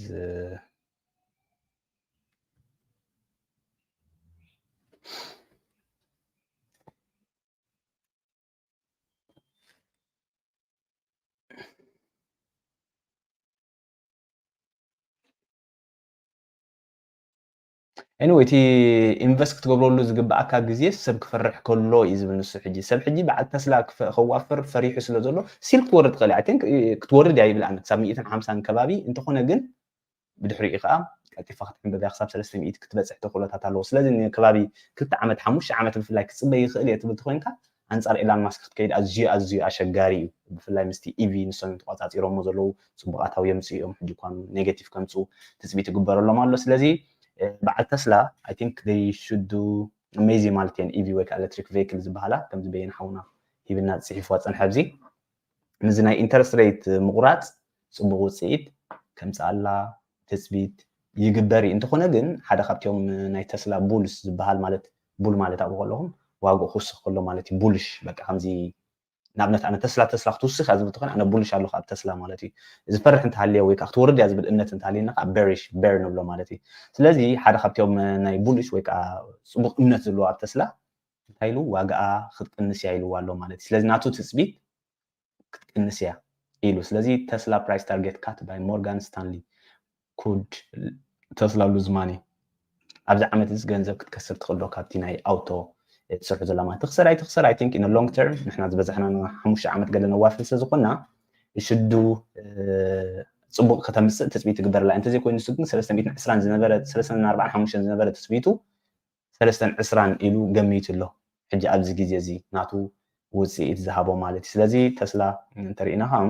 Anyway እቲ ኢንቨስት ክትገብረሉ ዝግብኣካ ግዜ ሰብ ክፈርሕ ከሎ እዩ ዝብል ንሱ ሕጂ ሰብ ሕጂ በዓል ተስላ ከዋፍር ፈሪሑ ስለ ዘሎ ሲል ክትወርድ ትኽእል I think ክትወርድ እያ ይብል ኣነ ክሳብ ሚእትን ሓምሳን ከባቢ እንተኾነ ግን ብድሕሪኡ ከዓ ቀልጢፋ ክትዕንብብ እያ፣ ክሳብ ሰለስተ ሚእቲ ክትበፅሕ ተኽእሎታት ኣለዎ። ስለዚ ንከባቢ ክልተ ዓመት፣ ሓሙሽተ ዓመት ብፍላይ ክፅበ ይኽእል እየ ትብል ተኾይንካ፣ ኣንፃር ኤላን ማስክ ክትከይድ ኣዝዩ፣ ኣዝዩ ኣሸጋሪ እዩ። ብፍላይ ምስቲ ኢቪ ንሶም እዮም ተቋፃፂሮሞ ዘለዉ፣ ፅቡቕ ኣታዊ የምፅኡ እዮም። ሕጂ እኳ ኔጌቲቭ ከምፅኡ ትፅቢት ይግበረሎም ኣሎ። ስለዚ፣ እ፣ በዓል ተስላ፣ I think they should do amazing ማለት እየን፣ ኢቪ ወይ ከዓ ኤሌክትሪክ ቬሂክል ዝበሃላ፣ ከምዚ በየነ ሓውና ሂብና ፅሒፍዋ ፀንሐ ኣብዚ። ምስዚ ናይ ኢንተረስት ሬት ምቑራፅ ፅቡቕ ውፅኢት ከምፅኣላ ትፅቢት ይግበር እዩ። እንተኾነ ግን ሓደ ካብቲኦም ናይ ተስላ ቡልስ ዝበሃል፣ ማለት ቡል ማለት ኣብኡ ከለኹም ዋግኡ ክውስኽ ከሎ ማለት እዩ። ቡልሽ በቃ ከምዚ ንኣብነት ኣነ ተስላ ተስላ ክትውስኽ እያ ዝብል ተኾይነ ኣነ ቡልሽ ኣለኹ ኣብ ተስላ ማለት እዩ። ዝፈርሕ እንተሃልየ ወይ ከዓ ክትወርድ እያ ዝብል እምነት እንተሃልየና ከዓ ቤሪሽ፣ ቤር ንብሎ ማለት እዩ። ስለዚ ሓደ ካብቲኦም ናይ ቡልሽ ወይ ከዓ ፅቡቕ እምነት ዘለዎ ኣብ ተስላ እንታይ ኢሉ ዋጋኣ ክትቅንስ እያ ኢልዋ ኣሎ ማለት እዩ። ስለዚ ናቱ ትፅቢት ክትቅንስ እያ ኢሉ። ስለዚ ተስላ price target cut by Morgan Stanley could ተስላ lose money። ኣብዚ ዓመት እዚ ገንዘብ ክትከስር ትኽእል ዶ ካብቲ ናይ ኣውቶ ትሰርሑ ዘላ ማለት ትኽሰር ኣይትኽሰር፣ I think in long term ንሕና ዝበዛሕና ሓሙሽተ ዓመት ገለ ነዋፍር ስለ ዝኾንና ሽዱ፣ እ፣ ፅቡቕ ከተምፅእ ትፅቢት ትግበረላ። እንተዘይኮይኑ ንሱ ግን ሰለስተ ሚእትን ዕስራን ዝነበረ፣ ሰለስተ ሚእትን ኣርባዓን ሓሙሽተን ዝነበረ ትፅቢቱ ሰለስተን ዕስራን ኢሉ ገሚቱ ኣሎ። ሕጂ ኣብዚ ግዜ እዚ ናቱ ውፅኢት ዝሃቦ ማለት እዩ። ስለዚ ተስላ እንተሪእና ከዓ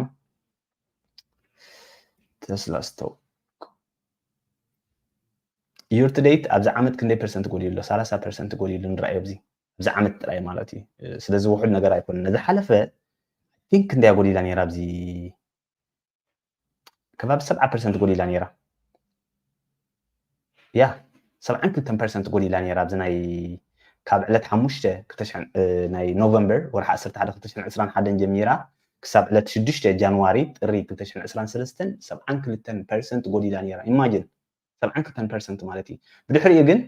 ተስላ ስቶክ year to date ኣብዚ ዓመት ክንደይ ፐርሰንት ጎዲሉ ኣሎ? ሰላሳ ፐርሰንት ጎዲሉ ንረኣዮ ኣብዚ፣ ኣብዚ ዓመት ጥራይ ማለት እዩ። ስለዚ ውሑድ ነገር ኣይኮነን። ነዚ ሓለፈ I think ክንደይ ጎዲላ ነይራ ኣብዚ ከባቢ ሰብዓ ፐርሰንት ጎዲላ ነይራ። ያ፣ ሰብዓን ክልተን ፐርሰንት ጎዲላ ነይራ። ኣብዚ ናይ ካብ ዕለት ሓሙሽተ ክልተ ሽሕን፣ እ፣ ናይ ኖቨምበር ወርሒ ዓሰርተ ሓደ ክልተ ሽሕን ዕስራን ሓደን ጀሚራ ክሳብ ዕለት ሽዱሽተ ጃንዋሪ ጥሪ ክልተ ሽሕን ዕስራን ሰለስተን ሰብዓን ክልተን ፐርሰንት ጎዲላ ነይራ። ኢማጂን፣ ሰብዓን ክልተን ፐርሰንት ማለት እዩ። ብድሕሪኡ ግን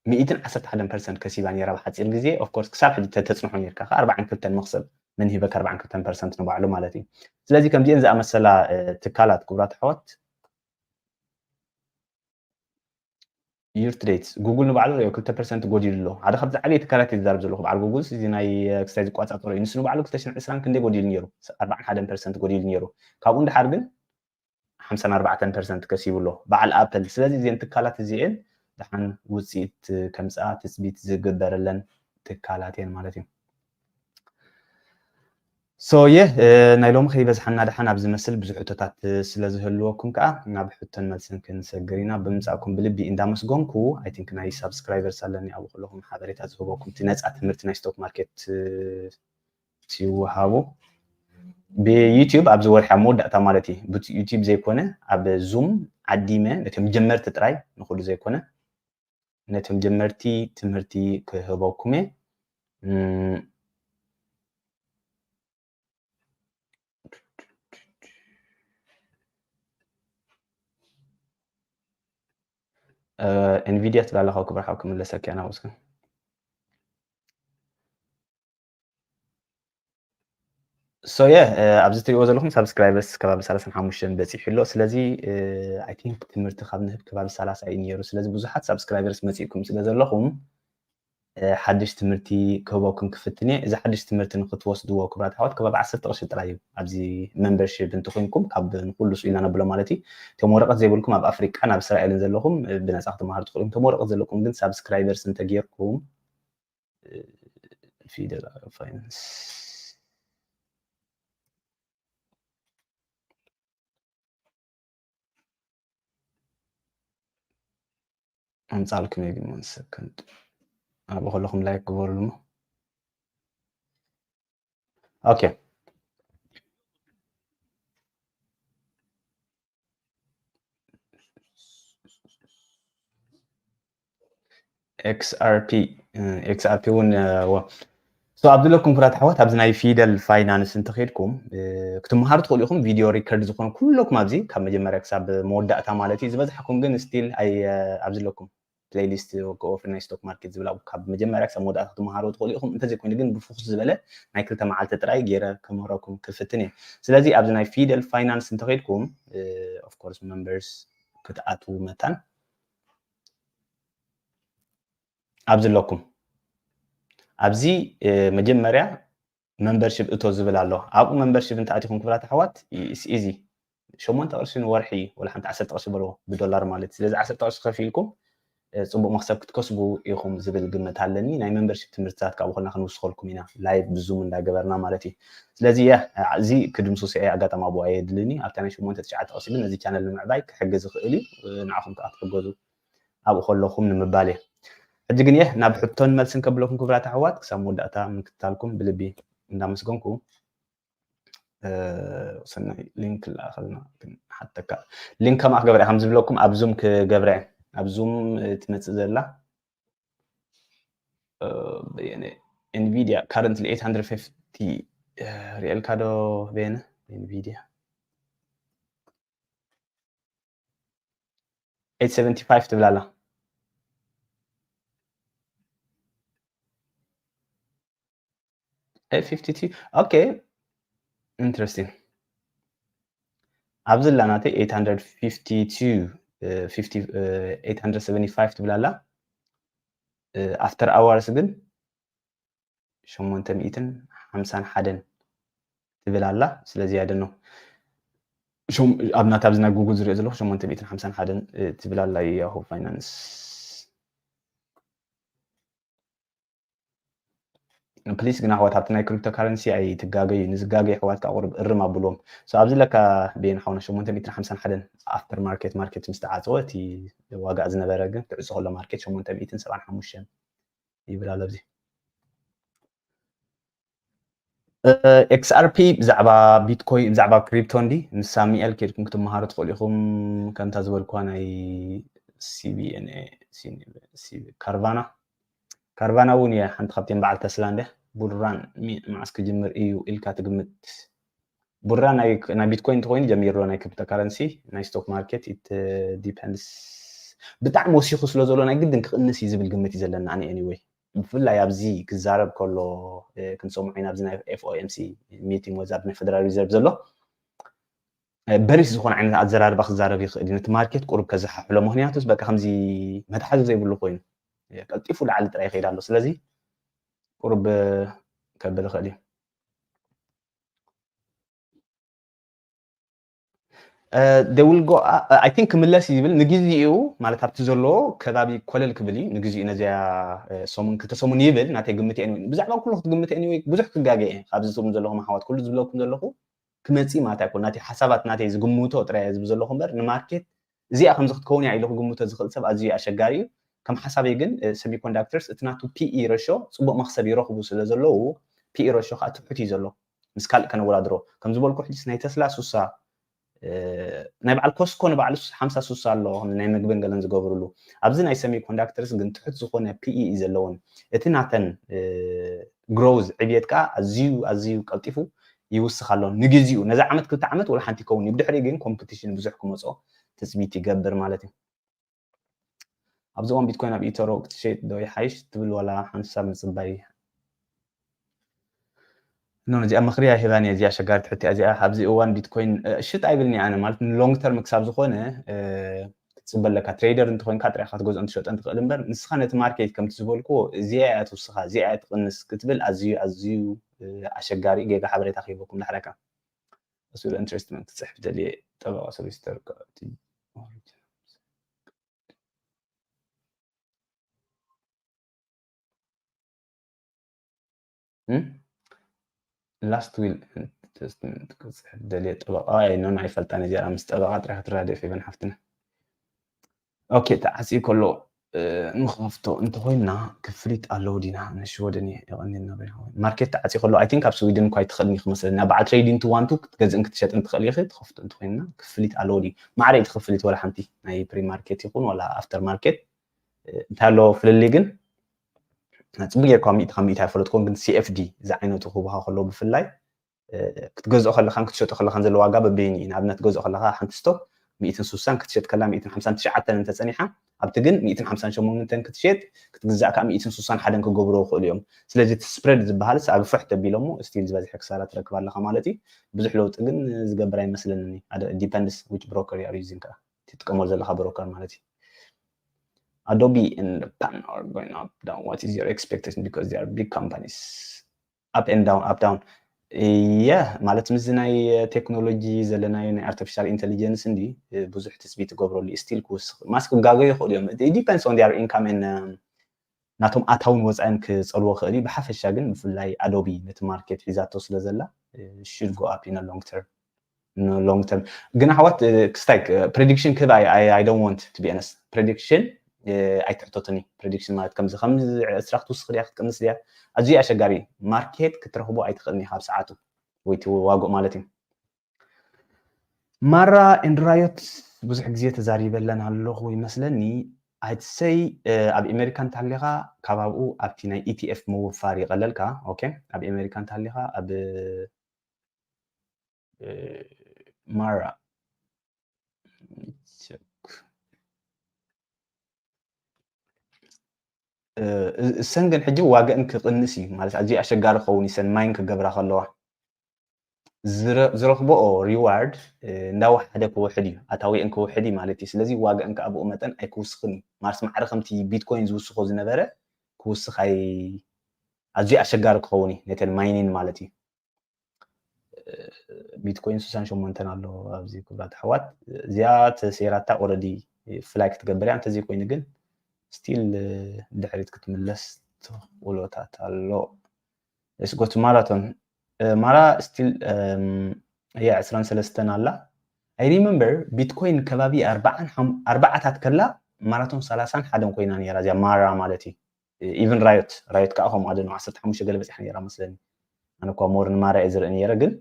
ሚእትን ዓሰርተ ሓደን ፐርሰንት ከሲባ ነይራ ብሓፂር ግዜ። Of course ክሳብ ሕጂ ተተፅንሖ ነይርካ ከ ኣርባዓን ክልተን መኽሰብ መን ሂበካ ኣርባዓን ክልተን ፐርሰንት ንባዕሉ ማለት እዩ። ስለዚ ከምዚአን ዝኣመሰላ፣ እ፣ ትካላት ክቡራት ኣሕዋት፣ year to date ጉግል ንባዕሉ ሪኦ ክልተ ፐርሰንት ጎዲሉ ኣሎ። ሓደ ካብዚ ዓብዪ ትካላት እየ ዝዛረብ ዘለኹ። በዓል ጉግልስ እዚ ናይ፣ እ፣ ክስታይ ዝቆፃፀሮ እዩ። ንሱ ንባዕሉ ክልተ ሽሕን ዕስራን ክንደይ ጎዲሉ ነይሩ? ኣርባዓን ሓደን ፐርሰንት ጎዲሉ ነይሩ። ካብኡ ንድሓር ግን ሓምሳን ኣርባዕተን ፐርሰንት ከሲቡ ኣሎ በዓል ኣፕል። ስለዚ እዚአን ትካላት እዚአን ደሓን ውፅኢት ከምፅኣ ትፅቢት ዝግበረለን ትካላት እየን ማለት እዩ። So የ፣ እ፣ ናይ ሎሚ ከይበዝሓና ደሓን ኣብ ዝመስል ብዙሕ ሕቶታት ስለ ዝህልወኩም ከዓ ናብ ሕቶን መልስን ክንሰግር ኢና። ብምምፃእኩም ብልቢ እንዳመስገንኩ፣ I think ናይ ሳብስክራይበርስ ኣለኒ ኣብኡ ከለኹም ሓበሬታ ዝህበኩም እቲ ነፃ ትምህርቲ ናይ ስቶክ ማርኬት፣ እ፣ ትወሃቡ ብዩቲዩብ ኣብዚ ወርሒ ኣብ መወዳእታ ማለት እዩ። ብዩቲዩብ ዘይኮነ ኣብ ዙም ዓዲመ ነቶም ጀመርቲ ጥራይ ንኹሉ ዘይኮነ ነቶም ጀመርቲ ትምህርቲ ክህበኩም እየ። እም፣ እ፣ ኤንቪዲያ ትብላለኻ ክብርሓው ክምለሰኪ ኣና ውስከ። So የ፣ እ፣ ኣብዚ ትሪእዎ ዘለኹም ሳብስክራይበርስ ከባቢ ሰላሳን ሓሙሽተን በፂሑ ኣሎ። ስለዚ፣ እ፣ I think ትምህርቲ ካብ ንህብ ከባቢ ሰላሳ እዩ ነይሩ። ስለዚ ብዙሓት ሳብስክራይበርስ መፂእኩም ስለ ዘለኹም፣ እ፣ ሓድሽ ትምህርቲ ክህበኩም ክፍትን እየ። እዚ ሓድሽ ትምህርቲ ንክትወስድዎ ክቡራት ኣሕዋት ከባቢ ዓሰርተ ቅርሺ ጥራይ እዩ። ኣብዚ ሜምበርሺፕ እንተኾይንኩም ካብ ንኩሉ ስኢልና ነብሎ ማለት እዩ። እቶም ወረቐት ዘይብልኩም ኣብ ኣፍሪቃን ኣብ እስራኤልን ዘለኹም፣ እ፣ ብነፃ ክትመሃሩ ትኽእሉ። እቶም ወረቐት ዘለኩም ግን ሳብስክራይበርስ እንተጌርኩም፣ እ፣ ፊደል ፋይናንስ ኣምጻልኩም እየ ግን one second። ኣብኡ ከለኹም ላይክ ግበሩሉ እሞ። ኦኬ። ኤክስኣርፒ፣ እ፣ ኤክስኣርፒ እውን፣ እ፣ ወ-፣ So ኣብዚ ዘለኩም ክቡራት ኣሕዋት ኣብዚ ናይ ፊደል ፋይናንስ እንተኸድኩም፣ እ፣ ክትመሃሩ ትኽእሉ ኢኹም። ቪድዮ ሪከርድ ዝኾነ ኩለኩም ኣብዚ ካብ መጀመርያ ክሳብ መወዳእታ ማለት እዩ። ዝበዝሓኩም ግን ስቲል ኣይ፣ እ፣ ኣብዚ ዘለኩም ፕሌይሊስት ወገ ኦፍር ናይ ስቶክ ማርኬት ዝብል ኣብ ካብ መጀመርያ ክሳብ መወዳእታ ክትመሃሩ ትኽእሉ ኢኹም። እንተዘይኮይኑ ግን ብፍኹስ ዝበለ ናይ ክልተ መዓልቲ ጥራይ ገይረ ክምህረኩም ክፍትን እየ። ስለዚ ኣብዚ ናይ ፊደል ፋይናንስ እንተኸድኩም፣ እ፣ ኦፍ ኮርስ ሜምበርስ ክትኣትዉ መታን ኣብዚ ኣለኩም። ኣብዚ፣ እ፣ መጀመርያ ሜምበርሺፕ እቶ ዝብል ኣሎ። ኣብኡ ሜምበርሺፕ እንተኣቲኹም ክቡራት ኣሕዋት፣ it's easy። ሸሞንተ ቅርሺ ንወርሒ ወላ ሓንቲ ዓሰርተ ቅርሺ በልዎ ብዶላር ማለት እዩ። ስለዚ ዓሰርተ ቅርሺ ከፊልኩም ጽቡቅ መክሰብ ክትከስቡ ኢኹም ዝብል ግምት ኣለኒ። ናይ ሜምበርሺፕ ትምህርትታት ካብኡ ከለና ክንውስኸልኩም ኢና፣ ላይቭ ብዙም እንዳገበርና ማለት እዩ። ስለዚ እዚ ክድምስሶ እየ፣ ኣጋጣሚ ኣብኡ ኣየድልኒ። ኣብታ ናይ ሸሞንተ ትሽዓተ ቅርሺ ግን ነዚ ቻነል ንምዕባይ ክሕግዝ ይኽእል እዩ። ንዓኹም ከዓ ትሕገዙ ኣብኡ ከለኹም ንምባል እየ። ሕጂ ግን እየ ናብ ሕቶን መልስን ከብለኩም ክቡራት ኣሕዋት፣ ክሳብ መወዳእታ ምክትታልኩም ብልቢ እንዳመስገንኩ፣ ሰናይ ሊንክ ላኣኸልና ሓተካ። ሊንክ ከማ ክገብረ ከም ዝብለኩም ኣብ ዙም ክገብረ፣ ኣብ ዙም ትመፅእ ዘላ በየነ። Nvidia currently eight hundred fifty ሪኤልካ ዶ በየነ? Nvidia eight seventy five ትብላላ። Eight fifty two, okay, interesting። ኣብዚ ላ ናተይ eight hundred fifty two፣ eight hundred seventy five ትብላላ። After hours ግን ሸሞንተ ሚእትን ሓምሳን ሓደን ትብል ኣላ። ስለዚ ያደ ነው ኣብ ናታ ኣብዚ ናይ ጉግል ዝሪኦ ዘለኹ ሸሞንተ ሚእትን ሓምሳን ሓደን ትብል ኣላ። ያሁ ፋይናንስ ፕሊስ ግን ኣሕዋት ኣብቲ ናይ ክሪፕቶ ካረንሲ ኣይትጋገዩ። ንዝጋገዩ ኣሕዋት ከዓ ቁርብ እርም ኣብልዎም። ኣብዚ ለካ ቤን ሓውና ሸሞንተ ሚእትን ሓምሳን ሓደን ኣፍተር ማርኬት ማርኬት ምስ ተዓፀወ እቲ ዋጋ ዝነበረ ግን ክዕፆ ከሎ ማርኬት ሸሞንተ ሚእትን ሰብዓን ሓሙሽተን ይብል ኣሎ ኣብዚ። ኤክስኣርፒ ብዛዕባ ቢትኮይን ብዛዕባ ክሪፕቶ እንዲ ምስ ሳሚኤል ኬድኩም ክትመሃሩ ትኽእሉ ኢኹም። ከምታ ዝበልኳ ናይ ሲቢኤንኤ ካርቫና ካርቫና እውን እየ ሓንቲ ካብተን በዓል ተስላ እንደ ቡልራን መዓስ ክጅምር እዩ ኢልካ ትግምት? ቡራ ናይ ቢትኮይን እንተኮይኑ ጀሚሩ ናይ ክሪፕቶ ካረንሲ ናይ ስቶክ ማርኬት it depends ብጣዕሚ ወሲኹ ስለ ዘሎ ናይ ግድን ክቕንስ እዩ ዝብል ግምት እዩ ዘለና ኣነ anyway። ብፍላይ ኣብዚ ክዛረብ ከሎ ክንሰምዖ ኢና ኣብዚ ናይ ኤፍኦኤምሲ ሚቲንግ ወዛ ናይ ፌደራል ሪዘርቭ ዘሎ በሪስ ዝኾነ ዓይነት ኣዘራርባ ክዛረብ ይኽእል እዩ። ነቲ ማርኬት ቁሩብ ከዘሓሕሎ ምክንያቱስ በቃ ከምዚ መትሓዚ ዘይብሉ ኮይኑ ቀልጢፉ ላዕሊ ጥራይ ይኸይድ ኣሎ። ስለዚ ቁሩብ ከብል ይኽእል እዩ። I think ክምለስ ይብል ንግዜኡ ማለት ኣብቲ ዘሎ ከባቢ ኮለል ክብል እዩ ንግዜኡ ነዚያ ሰሙን ክልተ ሰሙን ይብል ናተይ ግምት እየ። ብዛዕባ ኩሉ ክትግምት እየ ብዙሕ ክጋገ እየ ካብዚ ትብሉ ዘለኹም ኣሕዋት ኩሉ ዝብለኩም ዘለኹ ክመፅእ ማለት ኣይኮን ናተይ ሓሳባት ናተይ ዝግምቶ ጥራይ ዝብ ዘለኹ እምበር ንማርኬት እዚኣ ከምዚ ክትከውን እያ ኢሉ ክግምቶ ዝኽእል ሰብ ኣዝዩ ኣሸጋሪ እዩ። ከም ሓሳበይ ግን ሰሚኮንዳክተርስ እቲ ናቱ ፒኢ ረሾ ፅቡቅ መክሰብ ይረኽቡ ስለ ዘለዉ ፒኢ ረሾ ከዓ ትሑት እዩ ዘሎ ምስ ካልእ ከነወዳድሮ ከም ዝበልኩ ሕጅስ ናይ ተስላ ሱሳ ናይ በዓል ኮስኮ ንባዕሉ ሓምሳ ሱሳ ኣሎ ናይ ምግብን ገለን ዝገብርሉ ኣብዚ ናይ ሰሚኮንዳክተርስ ግን ትሑት ዝኾነ ፒኢ እዩ ዘለውን እቲ ናተን ግሮዝ ዕብየት ከዓ ኣዝዩ ኣዝዩ ቀልጢፉ ይውስኽ ኣሎ ንግዚኡ ነዚ ዓመት ክልተ ዓመት ወላ ሓንቲ ይከውን እዩ ብድሕሪ ግን ኮምፒቲሽን ብዙሕ ክመፆ ትፅቢት ይገብር ማለት እዩ። ኣብዚ እዋን ቢትኮይን ኣብ ኢቶሮ ክትሸይጥ ዶ ይሓይሽ ትብል ዋላ ሓንሳብ ምፅባይ? ኖ ነዚኣ ምኽሪ ኣይህባን እየ እዚኣ ኣሸጋሪት ሕቶ እያ እዚኣ ኣብዚ እዋን ቢትኮይን ሽጥ ኣይብልን እየ ኣነ ማለት ንሎንግ ተርም ክሳብ ዝኾነ ክትፅበ ኣለካ ትሬደር እንተኮይንካ ጥራይ ኢካ ትገዝኦን ትሸጦን ትኽእል እምበር ንስኻ ነቲ ማርኬት ከምቲ ዝበልክዎ እዚኣ እያ ትውስኻ እዚኣ እያ ትቕንስ ክትብል ኣዝዩ ኣዝዩ ኣሸጋሪ ጌጋ ሓበሬታ ክህበኩም ዳሕረካ እሱ ኢንትረስትመንት ክፅሕፍ ደልየ ጠበቃ ሶሊስተር ላስት ዊል ተስትመንት ክፅሕፍ ደልየ ጠበቃ ኣይኖን ኣይፈልጣን እዚኣ ምስ ጠበቃ ጥራሕ ክትራድእ ፌቨን ሓፍትና ኦኬ ተዓፅዩ ከሎ ንክኸፍቶ እንተኮይንና ክፍሊት ኣለዎ ዲና ንሽወደን የቀኒልና በይናወይ ማርኬት ተዓፅዩ ከሎ ኣይ ቲንክ ኣብ ስዊድን እኳ ይትኽእልኒ ክመስለኒ ኣብ በዓል ትሬዲንግ ትዋንቱ ክትገዝእን ክትሸጥን ትኽእል ኢኺ ትኸፍቶ እንተኮይንና ክፍሊት ኣለዎ ድዩ ማዕረ እቲ ክፍሊት ወላ ሓንቲ ናይ ፕሪ ማርኬት ይኹን ወላ ኣፍተር ማርኬት እንታይ ኣለዎ ፍልልይ ግን ፅቡቅ ጌርካ ሚእቲ ካብ ሚእቲ ኣይፈለጥኩን ግን ሲኤፍዲ ዝዓይነቱ ክህቡካ ከለዉ ብፍላይ ክትገዝኦ ከለካን ክትሸጦ ከለካን ዘሎ ዋጋ በበይኑ እዩ ንኣብነት ክትገዝኦ ከለካ ሓንቲ ስቶክ ሚእትን ሱሳን ክትሸጥ ከላ ሚእትን ሓምሳን ትሽዓተን እንተፀኒሓ ኣብቲ ግን ሚእትን ሓምሳን ሸሞንተን ክትሸጥ ክትግዛእ ከዓ ሚእትን ሱሳን ሓደን ክገብርዎ ይኽእሉ እዮም ስለዚ እቲ ስፕሬድ ዝበሃል ኣግፍሕ ተቢሎሞ ስቲል ዝበዝሐ ክሳራ ትረክብ ኣለካ ማለት እዩ ብዙሕ ለውጢ ግን ዝገብር ኣይመስለንን ዲፐንድስ ዊች ብሮከር ዩ ዩዚንግ ከዓ ትጥቀመሉ ዘለካ ብሮከር ማለት እዩ Adobe and Pan are going up down. What is your expectation? Because they are big companies. Up and down, up down. የ ማለት ምስዚ ናይ ቴክኖሎጂ ዘለናዮ ናይ ኣርቲፊሻል ኢንቴሊጀንስ እንዲ ብዙሕ ትፅቢት ትገብረሉ ስቲል ክውስኽ ማስ ክጋገዩ ይኽእሉ እዮም። It depends on their income and ናቶም ኣታውን ወፃእን ክፀልዎ ክእል እዩ። ብሓፈሻ ግን ብፍላይ ኣዶቢ ነቲ ማርኬት ሒዛቶ ስለ ዘላ should go up in long term long term። ግን ኣሕዋት ክስታይ ፕሬዲክሽን ክህብ I don't want to be honest። ፕሬዲክሽን ኣይትሕተቱኒ። ፕሬዲክሽን ማለት ከምዚ ከም ዕስራ ክትውስኽ ድያ ክትቅንስ ድያ ኣዝዩ ኣሸጋሪ። ማርኬት ክትረኽቦ ኣይትኽእልን ኢኻ ኣብ ሰዓቱ ወይ እቲ ዋግኡ ማለት እዩ። ማራ ኤንድ ራዮት ብዙሕ ግዜ ተዛሪበለን ኣለኹ ይመስለኒ። I'd say ኣብ ኣሜሪካ እንተሃሊኻ ካብ ኣብኡ ኣብቲ ናይ ኢቲኤፍ ምውፋር ይቐለልካ። ኦኬ ኣብ ኣሜሪካ እንተሃሊኻ ኣብ ማራ እሰን ግን ሕጂ ዋግአን ክቕንስ እዩ ማለት ኣዝዩ ኣሸጋሪ ክኸውን እዩ። ሰን ማይን ክገብራ ከለዋ ዝረኽብኦ ሪዋርድ እንዳወሓደ ክውሕድ እዩ፣ ኣታዊአን ክውሕድ እዩ ማለት እዩ። ስለዚ ዋግአን ከዓ ብኡ መጠን ኣይክውስኽን እዩ። ማርስ ማዕረ ከምቲ ቢትኮይን ዝውስኾ ዝነበረ ክውስኽ ኣይ ኣዝዩ ኣሸጋሪ ክኸውን እዩ ነተን ማይኒን ማለት እዩ። ቢትኮይን ስሳን ሸሞንተን ኣሎ ኣብዚ ክብራት ኣሕዋት። እዚኣ ተሰይራታ ኦረዲ ፍላይ ክትገብር እያ። እንተዘይኮይኑ ግን ስቲል ድሕሪት ክትምለስ ተኽእሎታት ኣሎ። ስጎት ማራቶን ማራ ስቲል እያ ዕስራን ሰለስተን ኣላ። I remember ቢትኮይን ከባቢ ኣርባዓን ኣርባዓታት ከላ ማራቶን ሰላሳን ሓደን ኮይና ነራ እዚኣ ማራ ማለት እዩ። ኢቨን ራዮት ራዮት ከዓ ከምኡ ኣደ ዓሰርተ ሓሙሽተ ገለ በፂሓ ነራ መስለኒ። ኣነ እኳ ሞር ንማራ እየ ዝርኢ ነረ ግን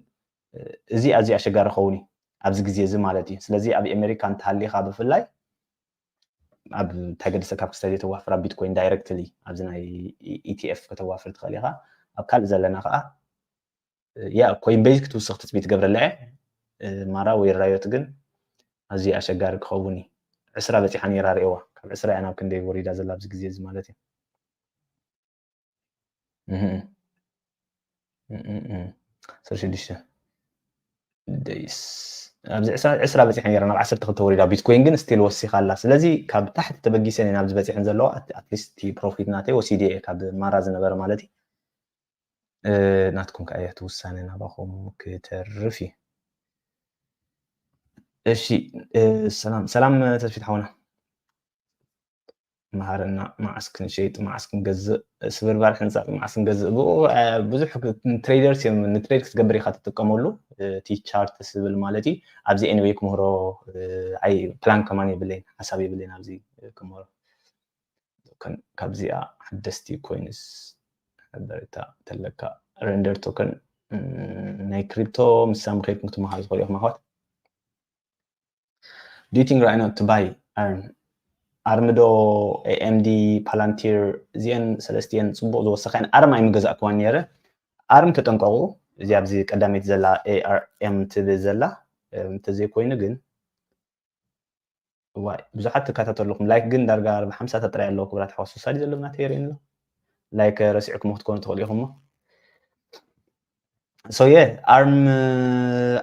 እዚ ኣዝዩ ኣሸጋሪ ኸውን እዩ ኣብዚ ግዜ እዚ ማለት እዩ። ስለዚ ኣብ ኣሜሪካ እንተሃሊኻ ብፍላይ ኣብ እንታይ ገደሰካ ኣብ ክስታይ ዘይተዋፍር ኣብ ቢትኮይን ዳይረክትሊ ኣብዚ ናይ ኢቲኤፍ ከተዋፍር ትኽእል ኢኻ። ኣብ ካልእ ዘለና ከዓ ያ ኮይን ቤዝ ክትውስኽ ትፅቢት ትገብረላ እየ። ማራ ወይ ራዮት ግን ኣዝዩ ኣሸጋሪ ክኸውን እዩ። ዕስራ በፂሓ ነራ ርእዋ ካብ ዕስራ እያ ናብ ክንደይ ወሪዳ ዘላ ኣብዚ ግዜ እዚ ማለት እዩ። ሰሽዱሽተ ደይስ ኣብዚ ዕስራ በፂሐ ነራ ናብ ዓሰርተ ክልተ ወሪዳ ቢትኮይን ግን ስቲል ወሲኻ ኣላ። ስለዚ ካብ ታሕቲ ተበጊሰን እየ ናብዚ በፂሐን ዘለዋ ኣትሊስት ፕሮፊት ናተይ ወሲደ እየ ካብ ማራ ዝነበረ ማለት እዩ። ናትኩም ከ ኣያት ውሳነ ናባኹም ክተርፍ እዩ። እሺ ሰላም ሰላም ተስፊት ሓውና መሃረና መዓስ ክንሸይጥ መዓስ ክንገዝእ ስብርባር ሕንፃ መዓስ ክንገዝእ ብኡ ብዙሕ ትሬደርስ እዮም ንትሬድ ክትገብር ኢካ ትጥቀመሉ እቲ ቻርት ስብል ማለት እዩ። ኣብዚ ኤኒወይ ክምህሮ ኣይ ፕላን ከማን የብለይን ሓሳብ የብለይን ኣብዚ ክምህሮ ካብዚኣ ሓደስቲ ኮይንስ በረታ ተለካ ረንደር ቶከን ናይ ክሪፕቶ ምሳም ከይድኩም ክትመሃሩ ዝኽእሉ ኢኹም ኣሕዋት። Do you think right now to buy ARM? ኣርም ዶ ኤኤምዲ ፓላንቲር እዚአን ሰለስቲአን ፅቡቅ ዝወሰኸን ኣርም ኣይምገዛእክዋን ነይረ። ኣርም ተጠንቀቁ። እዚ ኣብዚ ቀዳመይቲ ዘላ ኤኣርኤም ትብል ዘላ እንተዘይኮይኑ ግን ዋይ ብዙሓት ትከታተልኹም ላይክ ግን ዳርጋ ኣርባ ሓምሳ ጥራይ ኣለዎ ክብራት ሓዋስ ውሳዲ ዘለና ተየርእን ኣሎ ላይክ ረሲዕኩም ክትኮኑ ትኽእሉ ኢኹም ሶየ ኣርም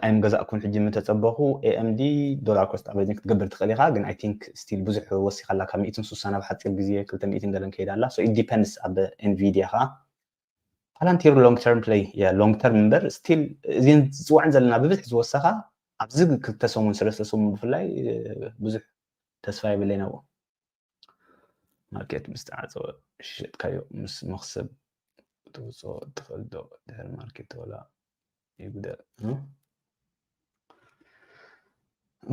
ኣይምገዛእኩን ሕጂ ምተፀበኹ ኤኤምዲ ዶላር ኮስት ኣቨሬጅ ክትገብር ትኽእል ኢኻ ግን ኣይ ቲንክ ስቲል ብዙሕ ወሲኻላ ካብ ሚእትን ሱሳን ኣብ ሓፂር ግዜ ክልተ ሚእትን ገለን ከይዳ ኣላ so it depends ኣብ ኤንቪዲያ ኸዓ ፓላንቲር long term play long term እምበር ስቲል እዚን ዝፅዋዕን ዘለና ብብዝሒ ዝወሰኻ ኣብዚ ክልተ ሰሙን ሰለስተ ሰሙን ብፍላይ ብዙሕ ተስፋ የብለይ ናብኡ ማርኬት ምስ ተዓፀወ ሸጥካዮ ምስ መክሰብ ተውፅኦ ትኽእል ዶ ድሕሪ ማርኬት ወላ ይጉደል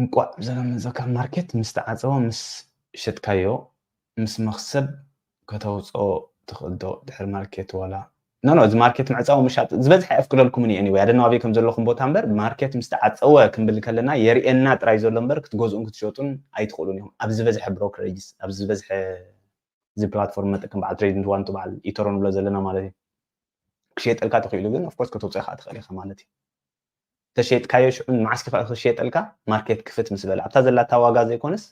እንቋዕ ብሰላም መፃካ ማርኬት ምስ ተዓፀወ ምስ ሸጥካዮ ምስ መክሰብ ከተውፅኦ ትኽእል ዶ ድሕሪ ማርኬት ዋላ ኖ ኖ እዚ ማርኬት ምዕፃው ምሻጥ ዝበዝሐ ኣፍቅደልኩምን እዩ anyway ኣደና ኣበይ ከም ዘለኹም ቦታ እምበር ማርኬት ምስ ተዓፀወ ክንብል ከለና የርእየና ጥራይ ዘሎ እምበር ክትገዝኡን ክትሸጡን ኣይትኽእሉን ኢኹም ኣብ ዝበዝሐ ብሮከሬጅስ ኣብ ዝበዝሐ እዚ ፕላትፎርም መጠቀም በዓል ትሬዲንግ ዋን በዓል ኢተሮ ንብሎ ዘለና ማለት እዩ ክሸጠልካ ተኽኢሉ ግን ኦፍኮርስ ከተውፅኦ ከዓ ትኽእል ኢኻ ማለት እዩ ተሸጥካዮ ሽዑን መዓስኪ ከዓ ክሸጠልካ ማርኬት ክፍት ምስ በለ ኣብታ ዘላታ ዋጋ ዘይኮነስ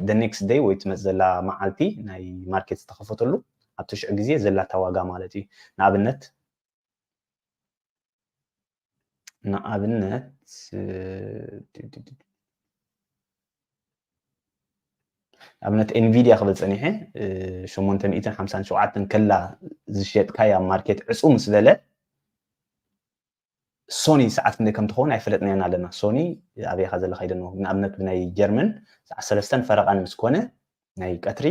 the next day ወይ ትመፅ ዘላ መዓልቲ ናይ ማርኬት ዝተኸፈተሉ ኣብቲ ሽዑ ግዜ ዘላታ ዋጋ ማለት እዩ ንኣብነት ንኣብነት ኣብነት ኤንቪድያ ክብል ፀኒሐ ሸሞንተ ሚእትን ሓምሳን ሸውዓተን ከላ ዝሸጥካያ ማርኬት ዕፁ ምስ በለ ሶኒ ሰዓት ክንደይ ከም ትኸውን ኣይፈለጥናዮን ኣለና። ሶኒ ኣበይ ኢኻ ዘለኻ ኢለና። ንኣብነት ብናይ ጀርመን ሰዓት ሰለስተን ፈረቓን ምስ ኮነ ናይ ቀትሪ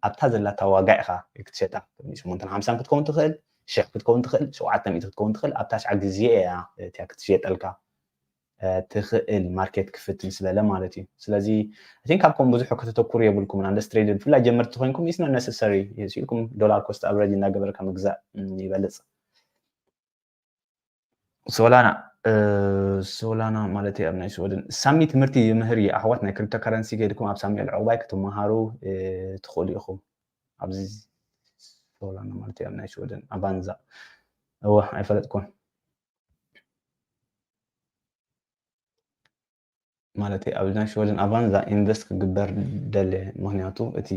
ኣብታ ዘላታ ዋጋ ኢኻ ክትሸጣ። ሸሞንተን ሓምሳን ክትከውን ትኽእል፣ ሽሕ ክትከውን ትኽእል፣ ሸውዓተ ሚእቲ ክትከውን ትኽእል። ኣብታ ሻዕ ግዜ እያ እቲያ ክትሸጠልካ ትኽእል ማርኬት ክፍት ምስ በለ ማለት እዩ። ስለዚ I think ኣብ ከም ብዙሕ ከተተኩሩ የብልኩምን። Unless trader ብፍላይ ጀመርቲ ኮይንኩም is not necessary። ስኢልኩም ዶላር ኮስት ኣቨሬጅ እናገበርካ ምግዛእ ይበልፅ። ሶላና ሶላና ማለት ኣብ ናይ ሽወደን ሳሚ ትምህርቲ ይምህር እዩ ኣሕዋት። ናይ ክሪፕቶ ከረንሲ ከይድኩም ኣብ ሳሙኤል ዕቑባይ ክትመሃሩ ትኽእሉ ኢኹም። ኣብዚ ሶላና ማለት ኣብ ናይ ሽወደን ኣባንዛ እወ ኣይፈለጥኩን። ማለት ኣብ ናይ ሽወደን ኣባንዛ ኢንቨስት ክግበር ደለ። ምክንያቱ እቲ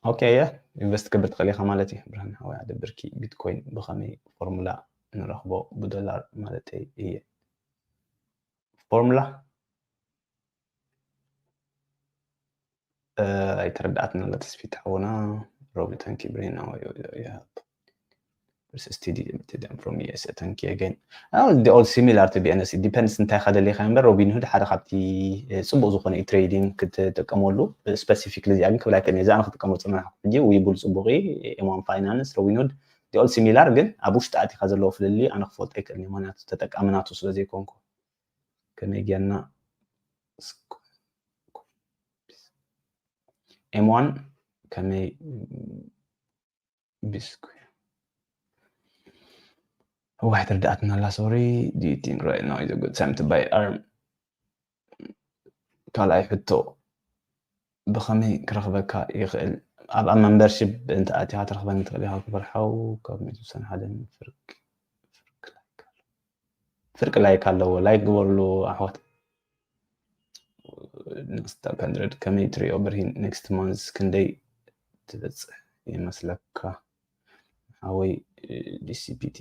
ኦኬ እየ ኢንቨስት ክገብር ትኽእል ኢኻ ማለት እዩ። ብርሃን ሓወይ ኣደብርኪ ቢትኮይን ብኸመይ ፎርሙላ ንረኽቦ ብዶላር ማለት እየ። ፎርሙላ ኣይተረዳኣትን ኣላ ተስፊት ሓውና። ሮቢ ታንኪ ብሬና versus T D M from USA. Thank you again. They all similar to be honest. It depends እንታይ ከደሊኻ እምበር ሮቢንሁድ ሓደ ካብቲ ጽቡቕ ዝኾነ እዩ ትሬዲንግ ክትጥቀመሉ። ስፐሲፊክሊ እዚኣ ግን ክብል ኣይክእልን እየ። እዛ ኣነ ክጥቀሞ ዝጸናሕኩ ሕጂ ዊቡል ጽቡቕ እዩ። M one Finance፣ ሮቢንሁድ they all similar ግን ኣብ ውሽጢ ኣቲኻ ዘለዎ ፍልልይ ኣነ ክፈልጦ ኣይክእልን እየ። ምክንያቱ ተጠቃሚ ናቱ ስለ ዘይኮንኩ። ከመይ ጌርና M one ከመይ ቢስኩ እዋ ኣይተረዳኣትና ኣላ። Sorry, do you think right now is a good time to buy ARM? ካልኣይ ሕቶ ብኸመይ ክረኽበካ ይኽእል? ኣብ ኣብ መምበርሺፕ እንተ ኣቲኻ ትረኽበኒ ትኽእል ኢኻ። ክቡር ሓው ካብ ሚእቲ ሓደን ፍርቂ ፍርቂ ላይክ ኣለዎ። ፍርቂ ላይክ ኣለዎ። ላይክ ግበርሉ ኣሕዋት። Next up hundred ከመይ ትሪኦ ብርሂን? Next month ክንደይ ትበፅሕ ይመስለካ ሓወይ? D C P T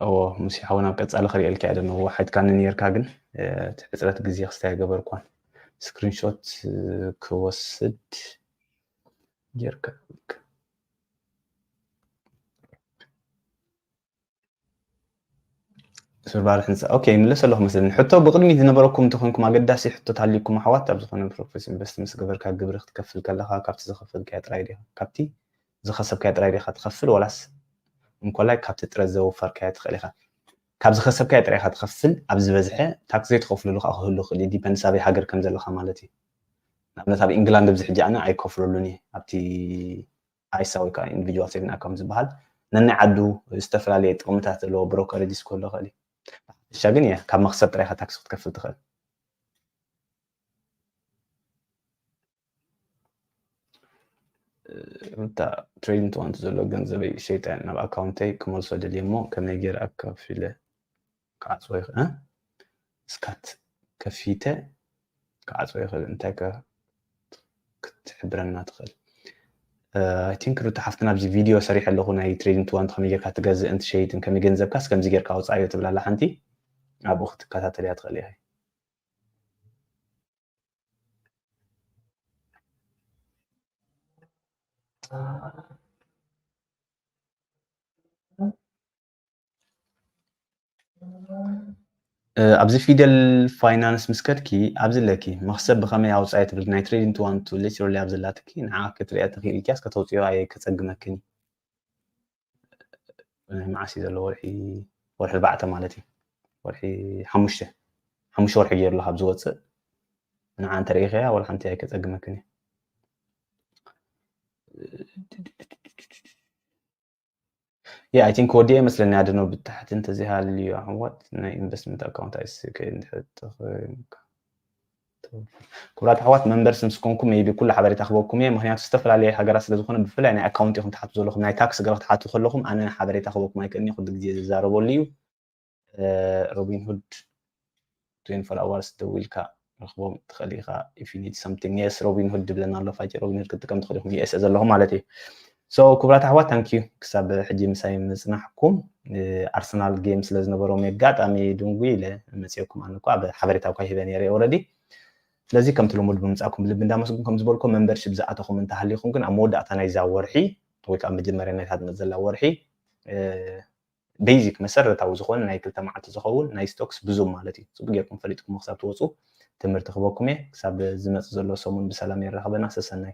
እዎ ሙሴ ሓውና ኣብ ቀጻሊ ክሪኤልካ እየ ደለኹ። ሓይትካኒ ነይርካ ግን እቲ ሕጽረት ግዜ ክስታይ ገበርኳን ስክሪንሾት ክወስድ ጌርካ ስርባር ሕንፃ ኦኬ ይምለስ ኣለኹ መስለኒ። ሕቶ ብቕድሚት ዝነበረኩም እንተኾንኩም ኣገዳሲ ሕቶ ታሊኩም ኣሕዋት ኣብ ዝኾነ ፕሮፌስ ኢንቨስት ምስ ገበርካ ግብሪ ክትከፍል ከለኻ ካብቲ ዝኸፈልካዮ ጥራይ ዲኻ ካብቲ ዝኸሰብካዮ ጥራይ ዲኻ ትኸፍል ወላስ እንኮላይ ካብቲ ጥረ ዘወፈርካዮ ትኽእል ኢኻ? ካብ ዝኸሰብካዮ ጥራይ ኢኻ ትኸፍል። ኣብ ዝበዝሐ ታክስ ዘይትኸፍልሉ ከዓ ክህሉ ይኽእል እዩ። ዲፐንድስ ኣበይ ሃገር ከም ዘለኻ ማለት እዩ። ንኣብነት ኣብ ኢንግላንድ ኣብዚ ሕጂ ኣነ ኣይከፍለሉን እየ ኣብቲ ኣይሳ ወይ ከዓ ኢንዲቪጁዋል ሴቪንግ ኣካውንት ዝበሃል ነናይ ዓዱ ዝተፈላለየ ጥቕምታት ዘለዎ ብሮከሬጅስ ክህሉ ይኽእል እዩ። ብሓፈሻ ግን እየ ካብ መኽሰብ ጥራይ ኢኻ ታክስ ክትከፍል ትኽእል። ሩታ ትሬዲንግ ትዋንቲ ዘሎ ገንዘበይ ሸይጠ ናብ ኣካውንተይ ክመልሶ ደልየ እሞ ከመይ ገይረ ኣካፊለ ክዓፅዎ ይኽእል? እስካት ከፊተ ክዓፅዎ ይኽእል እንታይ ከ ክትሕብረና ትኽእል? I think ሩታ ሓፍትና ኣብዚ ቪድዮ ሰሪሐ ኣለኹ ናይ ትሬዲንግ ትዋንቲ ከመይ ጌርካ ትገዝእን ትሸይጥን ከመይ ገንዘብካስ ከምዚ ጌርካ ኣውፅኣዮ ትብል ኣላ ሓንቲ ኣብኡ ክትከታተልያ ትኽእል ኢኺ። ኣብዚ ፊደል ፋይናንስ ምስ ከድኪ ኣብዚ ኣለኪ መኽሰብ ብኸመይ ኣውፃኢ ትብል ናይ ትሬዲንግ ትዋን ቱ ሌቸሮሊ ኣብ ዘላትኪ ንዓ ክትሪያ ተኽኢልኪያስ ከተውፅዮ ኣየ ከፀግመክን እዩ። መዓስ እዩ ዘሎ ወርሒ ወርሒ ኣርባዕተ ማለት እዩ። ወርሒ ሓሙሽተ ሓሙሽተ ወርሒ ገይሩ ኣሎ ካብ ዝወፅእ ንዓ እንተሪኢኸያ ወላ ሓንቲ ኣይከፀግመክን እዩ። Yeah, I think ወዲኤ ይመስለኒ ኣድኖ ብታሕቲ እንተዘይሃልዩ ኣሕዋት ናይ ኢንቨስትመንት ኣካውንት ኣይስከ እንድሕር ተኽእልካ ክቡራት ኣሕዋት መንበር ስም ስኮንኩም ቢ ኩሉ ሓበሬታ ክበኩም እየ። ምክንያቱ ዝተፈላለየ ሃገራት ስለ ዝኾነ ብፍላይ ናይ ኣካውንት ኢኹም ትሓቱ ዘለኹም ናይ ታክስ ገለ ክትሓቱ ከለኹም ኣነ ሓበሬታ ክበኩም ኣይክእልን ኩሉ ግዜ ዝዛረበሉ እዩ። ሮቢን ሁድ ትዌንቲ ፎር ኣዋርስ ደዊልካ ረኽቦም ትኽእል ኢኻ if you need something። Yes ሮቢን ሁድ ድብለና ኣሎ ፋይተ ሮቢን ሁድ ክትጥቀም ትኽእል ኢኹም USA ዘለኹም ማለት እዩ። So ክቡራት ኣሕዋት thank you ክሳብ ሕጂ ምሳይ ምጽናሕኩም። ኣርሰናል ጌም ስለዝነበሮም ኣጋጣሚ ድንጉ ኢለ መፅኦኩም ኣነ እኳ ኣብ ሓበሬታ እኳ ሂበ ነይረ already። ስለዚ ከምቲ ልሙድ ብምፃኩም ብልቢ እንዳመስግን ከም ዝበልኮ membership ዝኣተኹም እንተሃሊኹም ግን ኣብ መወዳእታ ናይዛ ወርሒ ወይ ከዓ መጀመርያ ናይታ ትመፅእ ዘላ ወርሒ basic መሰረታዊ ዝኾነ ናይ ክልተ መዓልቲ ዝኸውን ናይ stocks ብዙም ማለት እዩ ፅቡቅ ጌርኩም ፈሊጥኩም ክሳብ ትወፁ ትምህርቲ ክበኩም እየ። ክሳብ ዝመፅእ ዘሎ ሰሙን ብሰላም የራኽበና። ሰሰናይ።